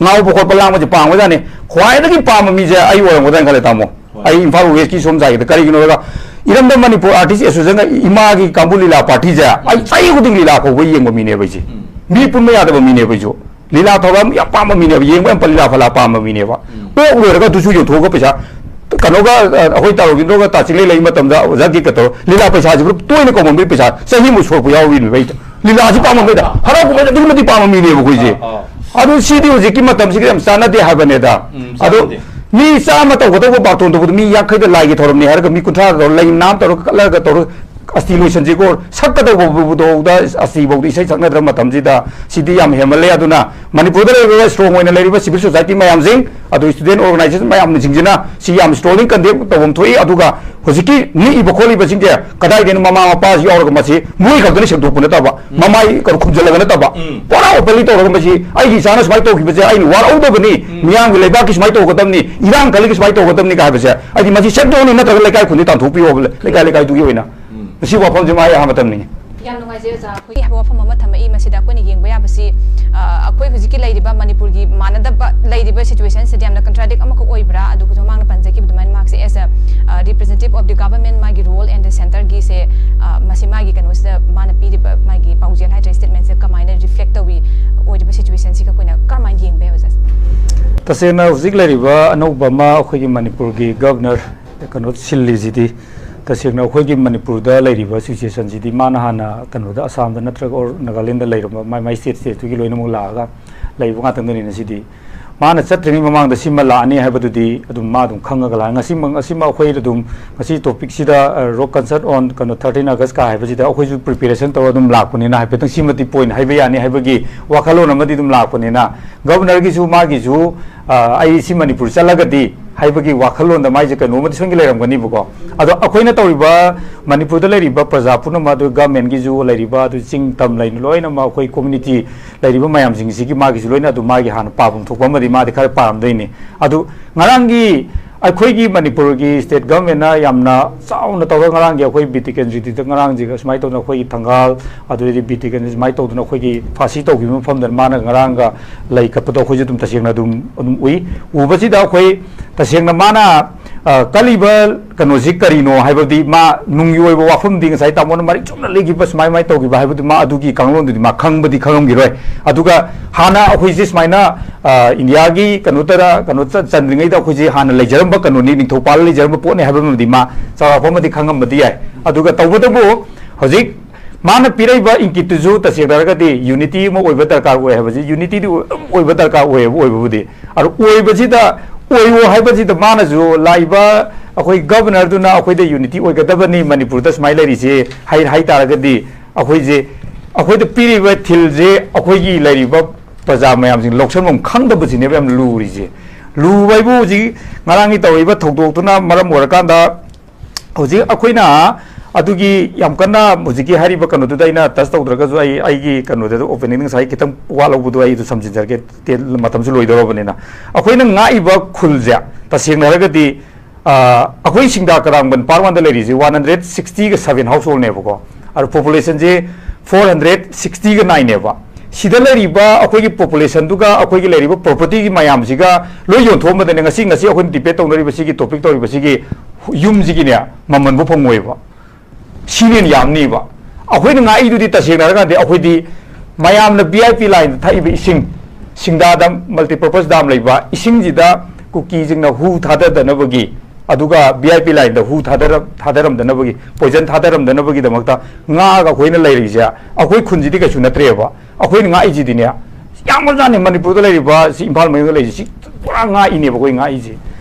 ꯉꯥꯎꯕ ꯈꯣꯠꯄ ꯂꯥꯡꯕꯁꯦ ꯄꯥꯝꯒ꯭ꯔꯖꯥꯠꯅꯤ꯫ ꯈ꯭ꯋꯥꯏꯗꯒꯤ ꯄꯥꯝꯕ ꯃꯤꯁꯦ ꯑꯩ ꯑꯣꯏꯔꯝꯒꯗ꯭ꯔꯥꯅ ꯈꯜꯂꯦ, ꯇꯥꯃꯣ꯫ ꯍꯣꯏ꯫ ꯑꯩ ꯏꯝꯐꯥꯜ ꯋꯦꯁꯀꯤ ꯁꯣꯝ ꯁꯥꯏꯗ ꯀꯔꯤꯒꯤꯅꯣ ꯍꯥꯏꯔꯒ ꯏꯔꯝꯗꯝ ꯃꯅꯤꯄꯨꯔ ꯑꯥꯔꯇꯤꯁ ꯑꯦꯁꯣꯁꯤꯌꯦꯁꯟꯒ ꯏꯃꯥꯒꯤ ꯀꯥꯡꯕꯨ ꯂꯤꯂꯥ ꯄꯥꯔꯇꯤꯁꯦ ꯑꯩ ꯆꯍꯤ ꯈꯨꯗꯤꯡ ꯂꯤꯂꯥ ꯀꯧꯕ ꯌꯦꯡꯕ ꯃꯤꯅꯦꯕ ꯑꯩꯁꯦ꯫ ꯎꯝ꯫ ꯃꯤ ꯄꯨꯟꯕ ꯌꯥꯗꯕ ꯃꯤꯅꯦꯕ ꯑꯩꯁꯨ꯫ ꯂꯤꯂꯥ ꯊꯧꯔꯝ ꯌꯥꯝ ꯄꯥꯝꯕ ꯃꯤꯅꯦꯕ, ꯌꯦꯡꯕ ꯌꯥꯝ ꯂꯤꯂꯥ ꯐꯂꯥ ꯄꯥꯝꯕ ꯃꯤꯅꯦꯕ꯫ ꯎꯝ꯫ ꯑꯣꯛ ꯂꯣꯏꯔꯒ ꯑꯗꯨꯁꯨ ꯌꯣꯟꯊꯣꯛꯑꯒ ꯄꯩꯁꯥ ꯀꯩꯅꯣꯒ ꯑꯩꯈꯣꯏ ꯇꯥꯔꯣꯒꯤꯟꯗ꯭ꯔꯣꯒ ꯇꯥ ꯆꯤꯡꯂꯩ ꯂꯩ ꯃꯇꯝꯗ ꯑꯣꯖꯥ ꯀꯤꯛꯀ ꯇꯧꯔ ꯂꯤꯂꯥ ꯄꯩꯁꯥꯁꯤꯕꯨ ꯇꯣꯏꯅ ꯀꯧꯃꯟꯕꯒꯤ ꯄꯩꯁꯥ ꯆꯍꯤꯃꯨꯛ ꯁꯣꯔꯛꯄ ꯌꯥꯎꯔꯤꯅꯦꯕ ꯑꯩ꯫ ꯂꯤꯂꯥꯁꯤ ꯄꯥꯝꯃꯟꯕꯩꯗ, ꯍꯔꯥꯎ ꯀꯨꯝꯍꯩ ꯑꯗꯨꯛꯀꯤ ꯃꯇꯤꯛ ꯄꯥꯝꯕ ꯃꯤꯅꯦꯕ ꯑꯩꯈꯣꯏꯁꯦ꯫ ꯑꯗꯨ ꯁꯤꯗꯤ ꯍꯧꯖꯤꯛꯀꯤ ꯃꯇꯝꯁꯤꯒ ꯌꯥꯝ ꯆꯥꯟꯅꯗꯦ ꯍꯥꯏꯕꯅꯦꯗ꯫ ꯑꯗꯣ ꯆꯥꯟꯅꯗꯦ꯫ ꯃꯤ ꯆꯥꯝꯃ ꯇꯧꯒꯗꯧꯕ ꯕꯥꯔꯇꯣꯟ ꯇꯧꯕꯗ ꯃꯤ ꯌꯥꯡꯈꯩꯗ ꯂꯥꯏꯒꯤ ꯊꯧꯔꯝꯅꯤ ꯍꯥꯏꯔꯒ ꯃꯤ ꯀꯨꯟꯊ꯭ꯔꯥ ꯇꯧꯔ ꯂꯩ ꯅꯥꯝ ꯇꯧꯔꯒ ꯀꯠꯂꯒ ꯇꯧꯔ ꯑꯁꯇꯤ ꯂꯣꯏꯁꯟꯁꯤꯀꯣ꯫ ꯁꯛꯀꯗꯧꯕ ꯐꯥꯎꯗ ꯑꯁꯇꯤ ꯐꯥꯎꯗ ꯏꯁꯩ ꯁꯛꯅꯗ꯭ꯔꯕ ꯃꯇꯝꯁꯤꯗ ꯁꯤꯗꯤ ꯌꯥꯝ ꯍꯦꯟꯃꯜꯂꯦ꯫ ꯑꯗꯨꯅ ꯃꯅꯤꯄꯨꯔꯗ ꯂꯩꯔꯤꯕ ꯁ꯭ꯇꯔꯣꯡ ꯑꯣꯏꯅ ꯂꯩꯔꯤꯕ ꯁꯤꯚꯤꯜ ꯁꯣꯁꯥꯏꯇꯤ ꯃꯌꯥꯝꯁꯤꯡ, ꯑꯗꯨ ꯁ꯭ꯇꯨꯗꯦꯟ ꯑꯣꯔꯒꯅꯥꯏꯖꯦꯁꯟ ꯃꯌꯥꯝꯁꯤꯡꯁꯤꯅ ꯁꯤ ꯌꯥꯝ ꯁ꯭ꯇꯔꯣꯡꯂꯤ ꯀꯟꯗꯦꯝ ꯇꯧꯐꯝ ꯊꯣꯛꯏ꯫ ꯑꯗꯨꯒ ꯍꯧꯖꯤꯛꯀꯤ ꯅꯤꯛꯏꯕ ꯈꯣꯠꯂꯤꯕꯁꯤꯡꯁꯦ ꯀꯗꯥꯏꯗꯒꯤꯅꯣ ꯃꯃꯥ ꯃꯄꯥꯁꯤ ꯌꯥꯎꯔꯒ ꯃꯁꯤ ꯃꯣꯏ ꯈꯛꯇꯅ ꯁꯦꯡꯗꯣꯛꯄ ꯅꯠꯇꯕ, ꯃꯃꯥꯏ ꯀꯩꯅꯣ ꯈꯨꯝꯖꯤꯜꯂꯒ ꯅꯠꯇꯕ, ꯄꯨꯔꯥ ꯑꯣꯄꯟꯂꯤ ꯇꯧꯔꯒ ꯃꯁꯤ ꯑꯩꯒꯤ ꯏꯆꯥꯅ ꯁꯨꯃꯥꯏꯅ ꯇꯧꯈꯤꯕꯁꯦ ꯑꯩꯅ ꯋꯥꯔꯧꯗꯕꯅꯤ, ꯃꯤꯌꯥꯝꯒꯤ ꯂꯩꯕꯥꯛꯀꯤ ꯁꯨꯃꯥꯏꯅ ꯇꯧꯒꯗꯕꯅꯤ, ꯏꯔꯥꯡ ꯈꯜꯂꯒ ꯁꯨꯃꯥꯏꯅ ꯇꯧꯒꯗꯕꯅꯤ ꯀꯥꯏ ꯍꯥꯏꯕꯁꯦ ꯍꯥꯏꯗꯤ ꯃꯁꯤ ꯁꯦꯡꯗꯣꯛꯑꯅꯤ ꯅꯠꯇ꯭ꯔꯒ ꯂꯩꯀꯥꯏ ꯈꯨꯟꯗꯤ ꯇꯥꯟꯊꯣꯛꯄꯤꯌꯣ ꯍꯥꯏꯕ ꯂꯩꯀꯥꯏ ꯂꯩꯀꯥꯏꯗꯨꯒꯤ ꯑꯣꯏꯅ꯫ ꯃꯁꯤ ꯋꯥꯐꯝꯁꯤ ꯃꯥ ꯑꯩ ꯑꯍꯥꯟꯕ ꯇꯝꯅꯤꯡꯉꯤ꯫ ꯌꯥꯝ ꯅꯨꯡꯉꯥꯏꯖꯩ ꯑꯣꯖꯥ꯫ ꯑꯩꯈꯣꯏꯒꯤ ꯋꯥꯐꯝ ꯑꯃ ꯊꯝꯃꯛꯏ꯫ ꯃꯁꯤꯗ ꯑꯩꯈꯣꯏꯅ ꯌꯦꯡꯕ ꯌꯥꯕꯁꯤ, ꯑ, ꯑꯩꯈꯣꯏ ꯍꯧꯖꯤꯛꯀꯤ ꯂꯩꯔꯤꯕ ꯃꯅꯤꯄꯨꯔꯒꯤ ꯃꯥꯟꯅꯗꯕ ꯂꯩꯔꯤꯕ ꯁꯤꯆꯨꯋꯦꯁꯟꯁꯤꯗ ꯌꯥꯝꯅ ꯀꯟꯇ꯭ꯔꯥꯗꯤꯛ ꯑꯃꯈꯛ ꯑꯣꯏꯕ꯭ꯔꯥ? ꯑꯗꯨꯒ ꯃꯃꯥꯡꯗ ꯄꯟꯖꯈꯤꯕ ꯑꯗꯨꯃꯥꯏꯅ ꯃꯍꯥꯛꯁꯦ as a, ꯑ, representative of the government, ꯃꯥꯒꯤ role and the centreꯒꯤꯁꯦ, ꯑ, ꯃꯁꯤ ꯃꯥꯒꯤ ꯀꯩꯅꯣꯁꯤꯗ ꯃꯥꯅ ꯄꯤꯔꯤꯕ ꯃꯥꯒꯤ ꯄꯥꯎꯖꯦꯜ ꯍꯥꯏꯇꯥꯔꯦ, ꯁ꯭ꯇꯦꯠꯃꯦꯟꯁꯦ ꯀꯃꯥꯏꯅ ꯔꯤꯐ꯭ꯂꯦꯛ ꯇꯧꯏ? ꯑꯣꯏꯔꯤꯕ ꯁꯤꯆꯨꯋꯦꯁꯟꯁꯤꯒ ꯑꯩꯈꯣꯏꯅ ꯀꯔꯝꯍꯥꯏꯅ ꯌꯦꯡꯕ ꯌꯥꯏ ꯑꯣꯖꯥ? ꯇꯁꯦꯡꯅ ꯍꯧꯖꯤꯛ ꯂꯩꯔꯤꯕ ꯑꯅꯧꯕ ꯑꯃ ꯑꯩꯈꯣꯏꯒꯤ ꯃꯅꯤꯄꯨꯔꯒꯤ ꯒꯕꯔꯅꯔ ꯀꯩꯅꯣ ꯁꯤꯜꯂꯤꯁꯤꯗꯤ ꯇꯁꯦꯡꯅ ꯑꯩꯈꯣꯏꯒꯤ ꯃꯅꯤꯄꯨꯔꯗ ꯂꯩꯔꯤꯕ ꯁꯤꯆꯨꯋꯦꯁꯟꯁꯤꯗꯤ ꯃꯥꯅ ꯍꯥꯟꯅ ꯀꯩꯅꯣꯗ ꯑꯁꯥꯝꯗ ꯅꯠꯇ꯭ꯔꯒ ꯑꯣꯔ ꯅꯥꯒꯥꯂꯦꯟꯗ ꯂꯩꯔꯝꯕ ꯃꯥꯏ ꯃꯥꯏ ꯁ꯭ꯇꯦꯠ ꯁ꯭ꯇꯦꯠꯇꯨꯒꯤ ꯂꯣꯏꯅꯃꯛ ꯂꯥꯛꯑꯒ ꯂꯩꯕ ꯉꯥꯛꯇꯪꯗꯅꯤꯅ ꯁꯤꯗꯤ ꯃꯥꯅ ꯆꯠꯇ꯭ꯔꯤꯉꯩ ꯃꯃꯥꯡꯗ ꯁꯤꯃ ꯂꯥꯛꯑꯅꯤ ꯍꯥꯏꯕꯗꯨꯗꯤ ꯑꯗꯨꯝ ꯃꯥ ꯑꯗꯨꯝ ꯈꯪꯉꯒ ꯂꯥꯛꯑꯦ꯫ ꯉꯁꯤꯃꯛ, ꯉꯁꯤꯃꯛ ꯑꯩꯈꯣꯏ ꯑꯗꯨꯝ ꯉꯁꯤ ꯇꯣꯄꯤꯛꯁꯤꯗ, ꯑ, Rock Concert on ꯀꯩꯅꯣ thirteen August ꯀ ꯍꯥꯏꯕꯁꯤꯗ ꯑꯩꯈꯣꯏꯁꯨ ꯄ꯭ꯔꯤꯄꯦꯔꯦꯁꯟ ꯇꯧꯔꯒ ꯑꯗꯨꯝ ꯂꯥꯛꯄꯅꯤꯅ ꯍꯥꯏꯐꯦꯠꯇꯪ ꯁꯤꯃꯗꯤ ꯄꯣꯏꯟ ꯍꯥꯏꯕ ꯌꯥꯅꯤ ꯍꯥꯏꯕꯒꯤ ꯋꯥꯈꯜꯂꯣꯟ ꯑꯃꯗꯤ ꯑꯗꯨꯝ ꯂꯥꯛꯄꯅꯤꯅ ꯒꯕꯔꯅꯔꯒꯤꯁꯨ ꯃꯥꯒꯤꯁꯨ, ꯑ, ꯑꯩ ꯁꯤ ꯃꯅꯤꯄꯨꯔ ꯆꯠꯂꯒꯗꯤ ꯍꯥꯏꯕꯒꯤ ꯋꯥꯈꯜꯂꯣꯟꯗ ꯃꯥꯏꯁꯦ ꯀꯩꯅꯣꯝꯃꯗꯤ ꯁꯣꯏꯅ ꯂꯩꯔꯝꯒꯅꯤꯕꯀꯣ꯫ ꯑꯗꯣ ꯑꯩꯈꯣꯏꯅ ꯇꯧꯔꯤꯕ ꯃꯅꯤꯄꯨꯔꯗ ꯂꯩꯔꯤꯕ ꯄ꯭ꯔꯖꯥ ꯄꯨꯝꯅꯃꯛ, ꯑꯗꯨ ꯒꯚꯔꯟꯃꯦꯟꯒꯤꯁꯨ ꯂꯩꯔꯤꯕ, ꯑꯗꯨ ꯆꯤꯡ ꯇꯝ ꯂꯩꯅ ꯂꯣꯏꯅꯃꯛ ꯑꯩꯈꯣꯏ ꯀꯝꯃ꯭ꯌꯨꯅꯤꯇꯤ ꯂꯩꯔꯤꯕ ꯃꯌꯥꯝꯁꯤꯡꯁꯤꯒꯤ ꯃꯥꯒꯤꯁꯨ ꯂꯣꯏꯅ ꯑꯗꯨ ꯃꯥꯒꯤ ꯍꯥꯟꯅ ꯄꯥꯐꯝ ꯊꯣꯛꯄ ꯑꯃꯗꯤ ꯃꯥꯗꯤ ꯈꯔ ꯄꯥꯔꯝꯗꯣꯏꯅꯤ꯫ ꯑꯗꯨ ꯉꯔꯥꯡꯒꯤ ꯑꯩꯈꯣꯏꯒꯤ ꯃꯅꯤꯄꯨꯔꯒꯤ ꯁ꯭ꯇꯦꯠ ꯒꯚꯔꯟꯃꯦꯟꯅ ꯌꯥꯝꯅ ꯆꯥꯎꯅ ꯇꯧꯔꯒ ꯉꯔꯥꯡꯒꯤ ꯑꯩꯈꯣꯏ ꯕꯤꯔ ꯇꯤꯀꯦꯟꯗ꯭ꯔꯖꯤꯠꯇ ꯉꯔꯥꯡꯁꯤꯒ ꯁꯨꯃꯥꯏꯅ ꯇꯧꯗꯅ ꯑꯩꯈꯣꯏꯒꯤ ꯊꯪꯒꯥꯜ ꯑꯗꯨꯗꯩꯗꯤ ꯕꯤꯔ ꯇꯤꯀꯦꯟꯗ꯭ꯔꯖꯤꯠ ꯁꯨꯃꯥꯏꯅ ꯇꯧꯗꯅ ꯑꯩꯈꯣꯏꯒꯤ ꯐꯥꯁꯤ ꯇꯧꯈꯤꯕ ꯃꯐꯝꯗ ꯃꯥꯅ ꯉꯔꯥꯡꯒ ꯂꯩ ꯀꯠꯄꯗꯣ ꯑꯩꯈꯣꯏꯁꯨ ꯑꯗꯨꯝ ꯇꯁꯦꯡꯅ ꯑꯗꯨꯝ, ꯑꯗꯨꯝ ꯎꯏ꯫ ꯎꯕꯁꯤꯗ ꯑꯩꯈꯣꯏ ꯇꯁꯦꯡꯅ ꯃꯥꯅ ꯑ, ꯀꯜꯂꯤꯕ ꯀꯩꯅꯣꯁꯤ ꯀꯔꯤꯅꯣ ꯍꯥꯏꯕꯗꯤ, ꯃꯥ ꯅꯨꯡꯒꯤ ꯑꯣꯏꯕ ꯋꯥꯐꯝꯗꯤ ꯉꯁꯥꯏ ꯇꯥꯃꯣꯅ ꯃꯔꯤꯛ ꯆꯨꯝꯅ ꯂꯩꯈꯤꯕ, ꯁꯨꯃꯥꯏ ꯁꯨꯃꯥꯏ ꯇꯧꯈꯤꯕ ꯍꯥꯏꯕꯗꯨ ꯃꯥ ꯑꯗꯨꯒꯤ ꯀꯥꯡꯂꯣꯟꯗꯨꯗꯤ ꯃꯥ ꯈꯪꯕꯗꯤ ꯈꯪꯉꯝꯈꯤꯔꯣꯏ꯫ ꯑꯗꯨꯒ ꯍꯥꯟꯅ ꯑꯩꯈꯣꯏꯁꯦ ꯁꯨꯃꯥꯏꯅ, ꯑ, ꯏꯟꯗꯤꯌꯥꯒꯤ ꯀꯩꯅꯣ ꯇꯔ-, ꯀꯩꯅꯣ ꯆ-, ꯆꯟꯗ꯭ꯔꯤꯉꯩꯗ ꯑꯩꯈꯣꯏꯁꯦ ꯍꯥꯟꯅ ꯂꯩꯖꯔꯝꯕ ꯀꯩꯅꯣꯅꯤ, ꯅꯤꯡꯊꯧ ꯄꯥꯜꯂ ꯂꯩꯖꯔꯝꯕ ꯄꯣꯠꯅꯤ ꯍꯥꯏꯕ ꯑꯃꯗꯤ ꯃꯥ ꯆꯥꯎꯔꯥꯛꯄ ꯑꯃꯗꯤ ꯈꯪꯉꯝꯕꯗꯤ ꯌꯥꯏ꯫ ꯑꯗꯨꯒ ꯇꯧꯕꯇꯕꯨ ꯍꯧꯖꯤꯛ ꯃꯥꯅ ꯄꯤꯔꯛꯏꯕ ꯏꯪꯀꯤꯠꯇꯨꯁꯨ ꯇꯁꯦꯡꯅ ꯍꯥꯏꯔꯒꯗꯤ unity ꯑꯃ ꯑꯣꯏꯕ ꯗꯔꯀꯥꯔ ꯑꯣꯏ ꯍꯥꯏꯕꯁꯤ, unityꯗꯤ ꯑꯗꯨꯝ ꯑꯣꯏꯕ ꯗꯔꯀꯥꯔ ꯑꯣꯏꯌꯦꯕ, ꯑꯣꯏꯕꯕꯨꯗꯤ꯫ ꯑꯗꯨ ꯑꯣꯏꯕꯁꯤꯗ, ꯑꯣꯏꯌꯣ ꯍꯥꯏꯕꯁꯤꯗ ꯃꯥꯅꯁꯨ ꯂꯥꯛꯏꯕ ꯑꯩꯈꯣꯏ governorꯗꯨꯅ ꯑꯩꯈꯣꯏꯗ unity ꯑꯣꯏꯒꯗꯕꯅꯤ, ꯃꯅꯤꯄꯨꯔꯗ ꯁꯨꯃꯥꯏꯅ ꯂꯩꯔꯤꯁꯦ ꯍꯥꯏ, ꯍꯥꯏ ꯇꯥꯔꯒꯗꯤ ꯑꯩꯈꯣꯏꯁꯦ, ꯑꯩꯈꯣꯏꯗ ꯄꯤꯔꯤꯕ ꯊꯤꯜꯁꯦ ꯑꯩꯈꯣꯏꯒꯤ ꯂꯩꯔꯤꯕ ꯄ꯭ꯔꯖꯥ ꯃꯌꯥꯝꯁꯤꯡ ꯂꯧꯁꯟꯐꯝ ꯈꯪꯗꯕꯁꯤꯅꯦꯕ ꯌꯥꯝ ꯂꯨꯔꯤꯁꯦ꯫ ꯂꯨꯕ ꯍꯥꯏꯕꯨ ꯍꯧꯖꯤꯛ ꯉꯔꯥꯡꯒꯤ ꯇꯧꯔꯤꯕ ꯊꯧꯗꯣꯛꯇꯨꯅ ꯃꯔꯝ ꯑꯣꯏꯔꯀꯥꯟꯗ ꯍꯧꯖꯤꯛ ꯑꯩꯈꯣꯏꯅ ꯑꯗꯨꯒꯤ ꯌꯥꯝ ꯀꯟꯅ ꯍꯧꯖꯤꯛꯀꯤ ꯍꯥꯏꯔꯤꯕ ꯀꯩꯅꯣꯗꯨꯗ ꯑꯩꯅ touch ꯇꯧꯗ꯭ꯔꯒꯁꯨ ꯑꯩ ꯑꯩꯒꯤ ꯀꯩꯅꯣꯗꯨꯗ openingꯗ ꯉꯁꯥꯏ ꯈꯤꯇꯪ ꯋꯥꯠꯍꯧꯕꯗꯣ ꯑꯩ ꯑꯗꯨ ꯁꯝꯖꯤꯟꯖꯔꯒꯦ, ꯇꯦ-, ꯃꯇꯝꯁꯨ ꯂꯣꯏꯗꯧꯔꯕꯅꯤꯅ꯫ ꯑꯩꯈꯣꯏꯅ ꯉꯥꯛꯏꯕ ꯈꯨꯜꯁꯦ ꯇꯁꯦꯡꯅ ꯍꯥꯏꯔꯒꯗꯤ, ꯑ, ꯑꯩꯈꯣꯏ ꯁꯤꯡꯗꯥ ꯀꯔꯥꯡꯕꯟ part oneꯗ ꯂꯩꯔꯤꯁꯦ one hundred sixtyꯒ seven householdꯅꯦꯕꯀꯣ꯫ ꯑꯗꯣ populationꯁꯦ four hundred sixtyꯒ nineꯅꯦꯕ꯫ ꯁꯤꯗ ꯂꯩꯔꯤꯕ ꯑꯩꯈꯣꯏꯒꯤ populationꯗꯨꯒ ꯑꯩꯈꯣꯏꯒꯤ ꯂꯩꯔꯤꯕ propertyꯒꯤ ꯃꯌꯥꯝꯁꯤꯒ ꯂꯣꯏ ꯌꯣꯟꯊꯣꯛꯑꯝꯕꯗꯅꯦ ꯉꯁꯤ, ꯉꯁꯤ ꯑꯩꯈꯣꯏꯅ debate ꯇꯧꯅꯔꯤꯕ ꯁꯤꯒꯤ topic ꯇꯧꯔꯤꯕꯁꯤꯒꯤ ꯌꯨꯝꯁꯤꯒꯤꯅꯦ ꯃꯃꯜꯕꯨ ꯐꯪꯉꯣꯏꯕ꯫ ꯁꯤꯅ ꯍꯦꯟꯅ ꯌꯥꯝꯅꯤꯕ꯫ ꯑꯩꯈꯣꯏꯅ ꯉꯥꯛꯏꯗꯨꯗꯤ ꯇꯁꯦꯡꯅ ꯍꯥꯏꯔꯀꯥꯟꯗ ꯑꯩꯈꯣꯏꯗꯤ ꯃꯌꯥꯝꯅ V I P lineꯗ ꯊꯛꯏꯕ ꯏꯁꯤꯡ, ꯁꯤꯡꯗꯥ dam, multipurpose dam ꯂꯩꯕ ꯏꯁꯤꯡꯁꯤꯗ ꯀꯨꯀꯤꯁꯤꯡꯅ ꯍꯨ ꯊꯥꯗꯗꯅꯕꯒꯤ, ꯑꯗꯨꯒ V I P lineꯗ ꯍꯨ ꯊꯥꯗꯔ-, ꯊꯥꯗꯔꯝꯗꯅꯕꯒꯤ, poison ꯊꯥꯗꯔꯝꯗꯅꯕꯒꯤꯗꯃꯛꯇ ꯉꯥꯛꯑꯒ ꯑꯩꯈꯣꯏꯅ ꯂꯩꯔꯤꯁꯦ꯫ ꯑꯩꯈꯣꯏ ꯈꯨꯟꯁꯤꯗꯤ ꯀꯩꯁꯨ ꯅꯠꯇ꯭ꯔꯦꯕ꯫ ꯑꯩꯈꯣꯏꯅ ꯉꯥꯛꯏꯁꯤꯗꯤꯅꯦ, ꯌꯥꯝꯈ꯭ꯔꯖꯥꯠꯅꯤ꯫ ꯃꯅꯤꯄꯨꯔꯗ ꯂꯩꯔꯤꯕ ꯁꯤ ꯏꯝꯐꯥꯜ ꯃꯅꯨꯡꯗ ꯂꯩꯔꯤꯁꯤ ꯁꯤ ꯄꯨꯔꯥ ꯉꯥꯛꯏꯅꯦꯕ ꯑꯩꯈꯣꯏ ꯉꯥꯛꯏꯁꯦ꯫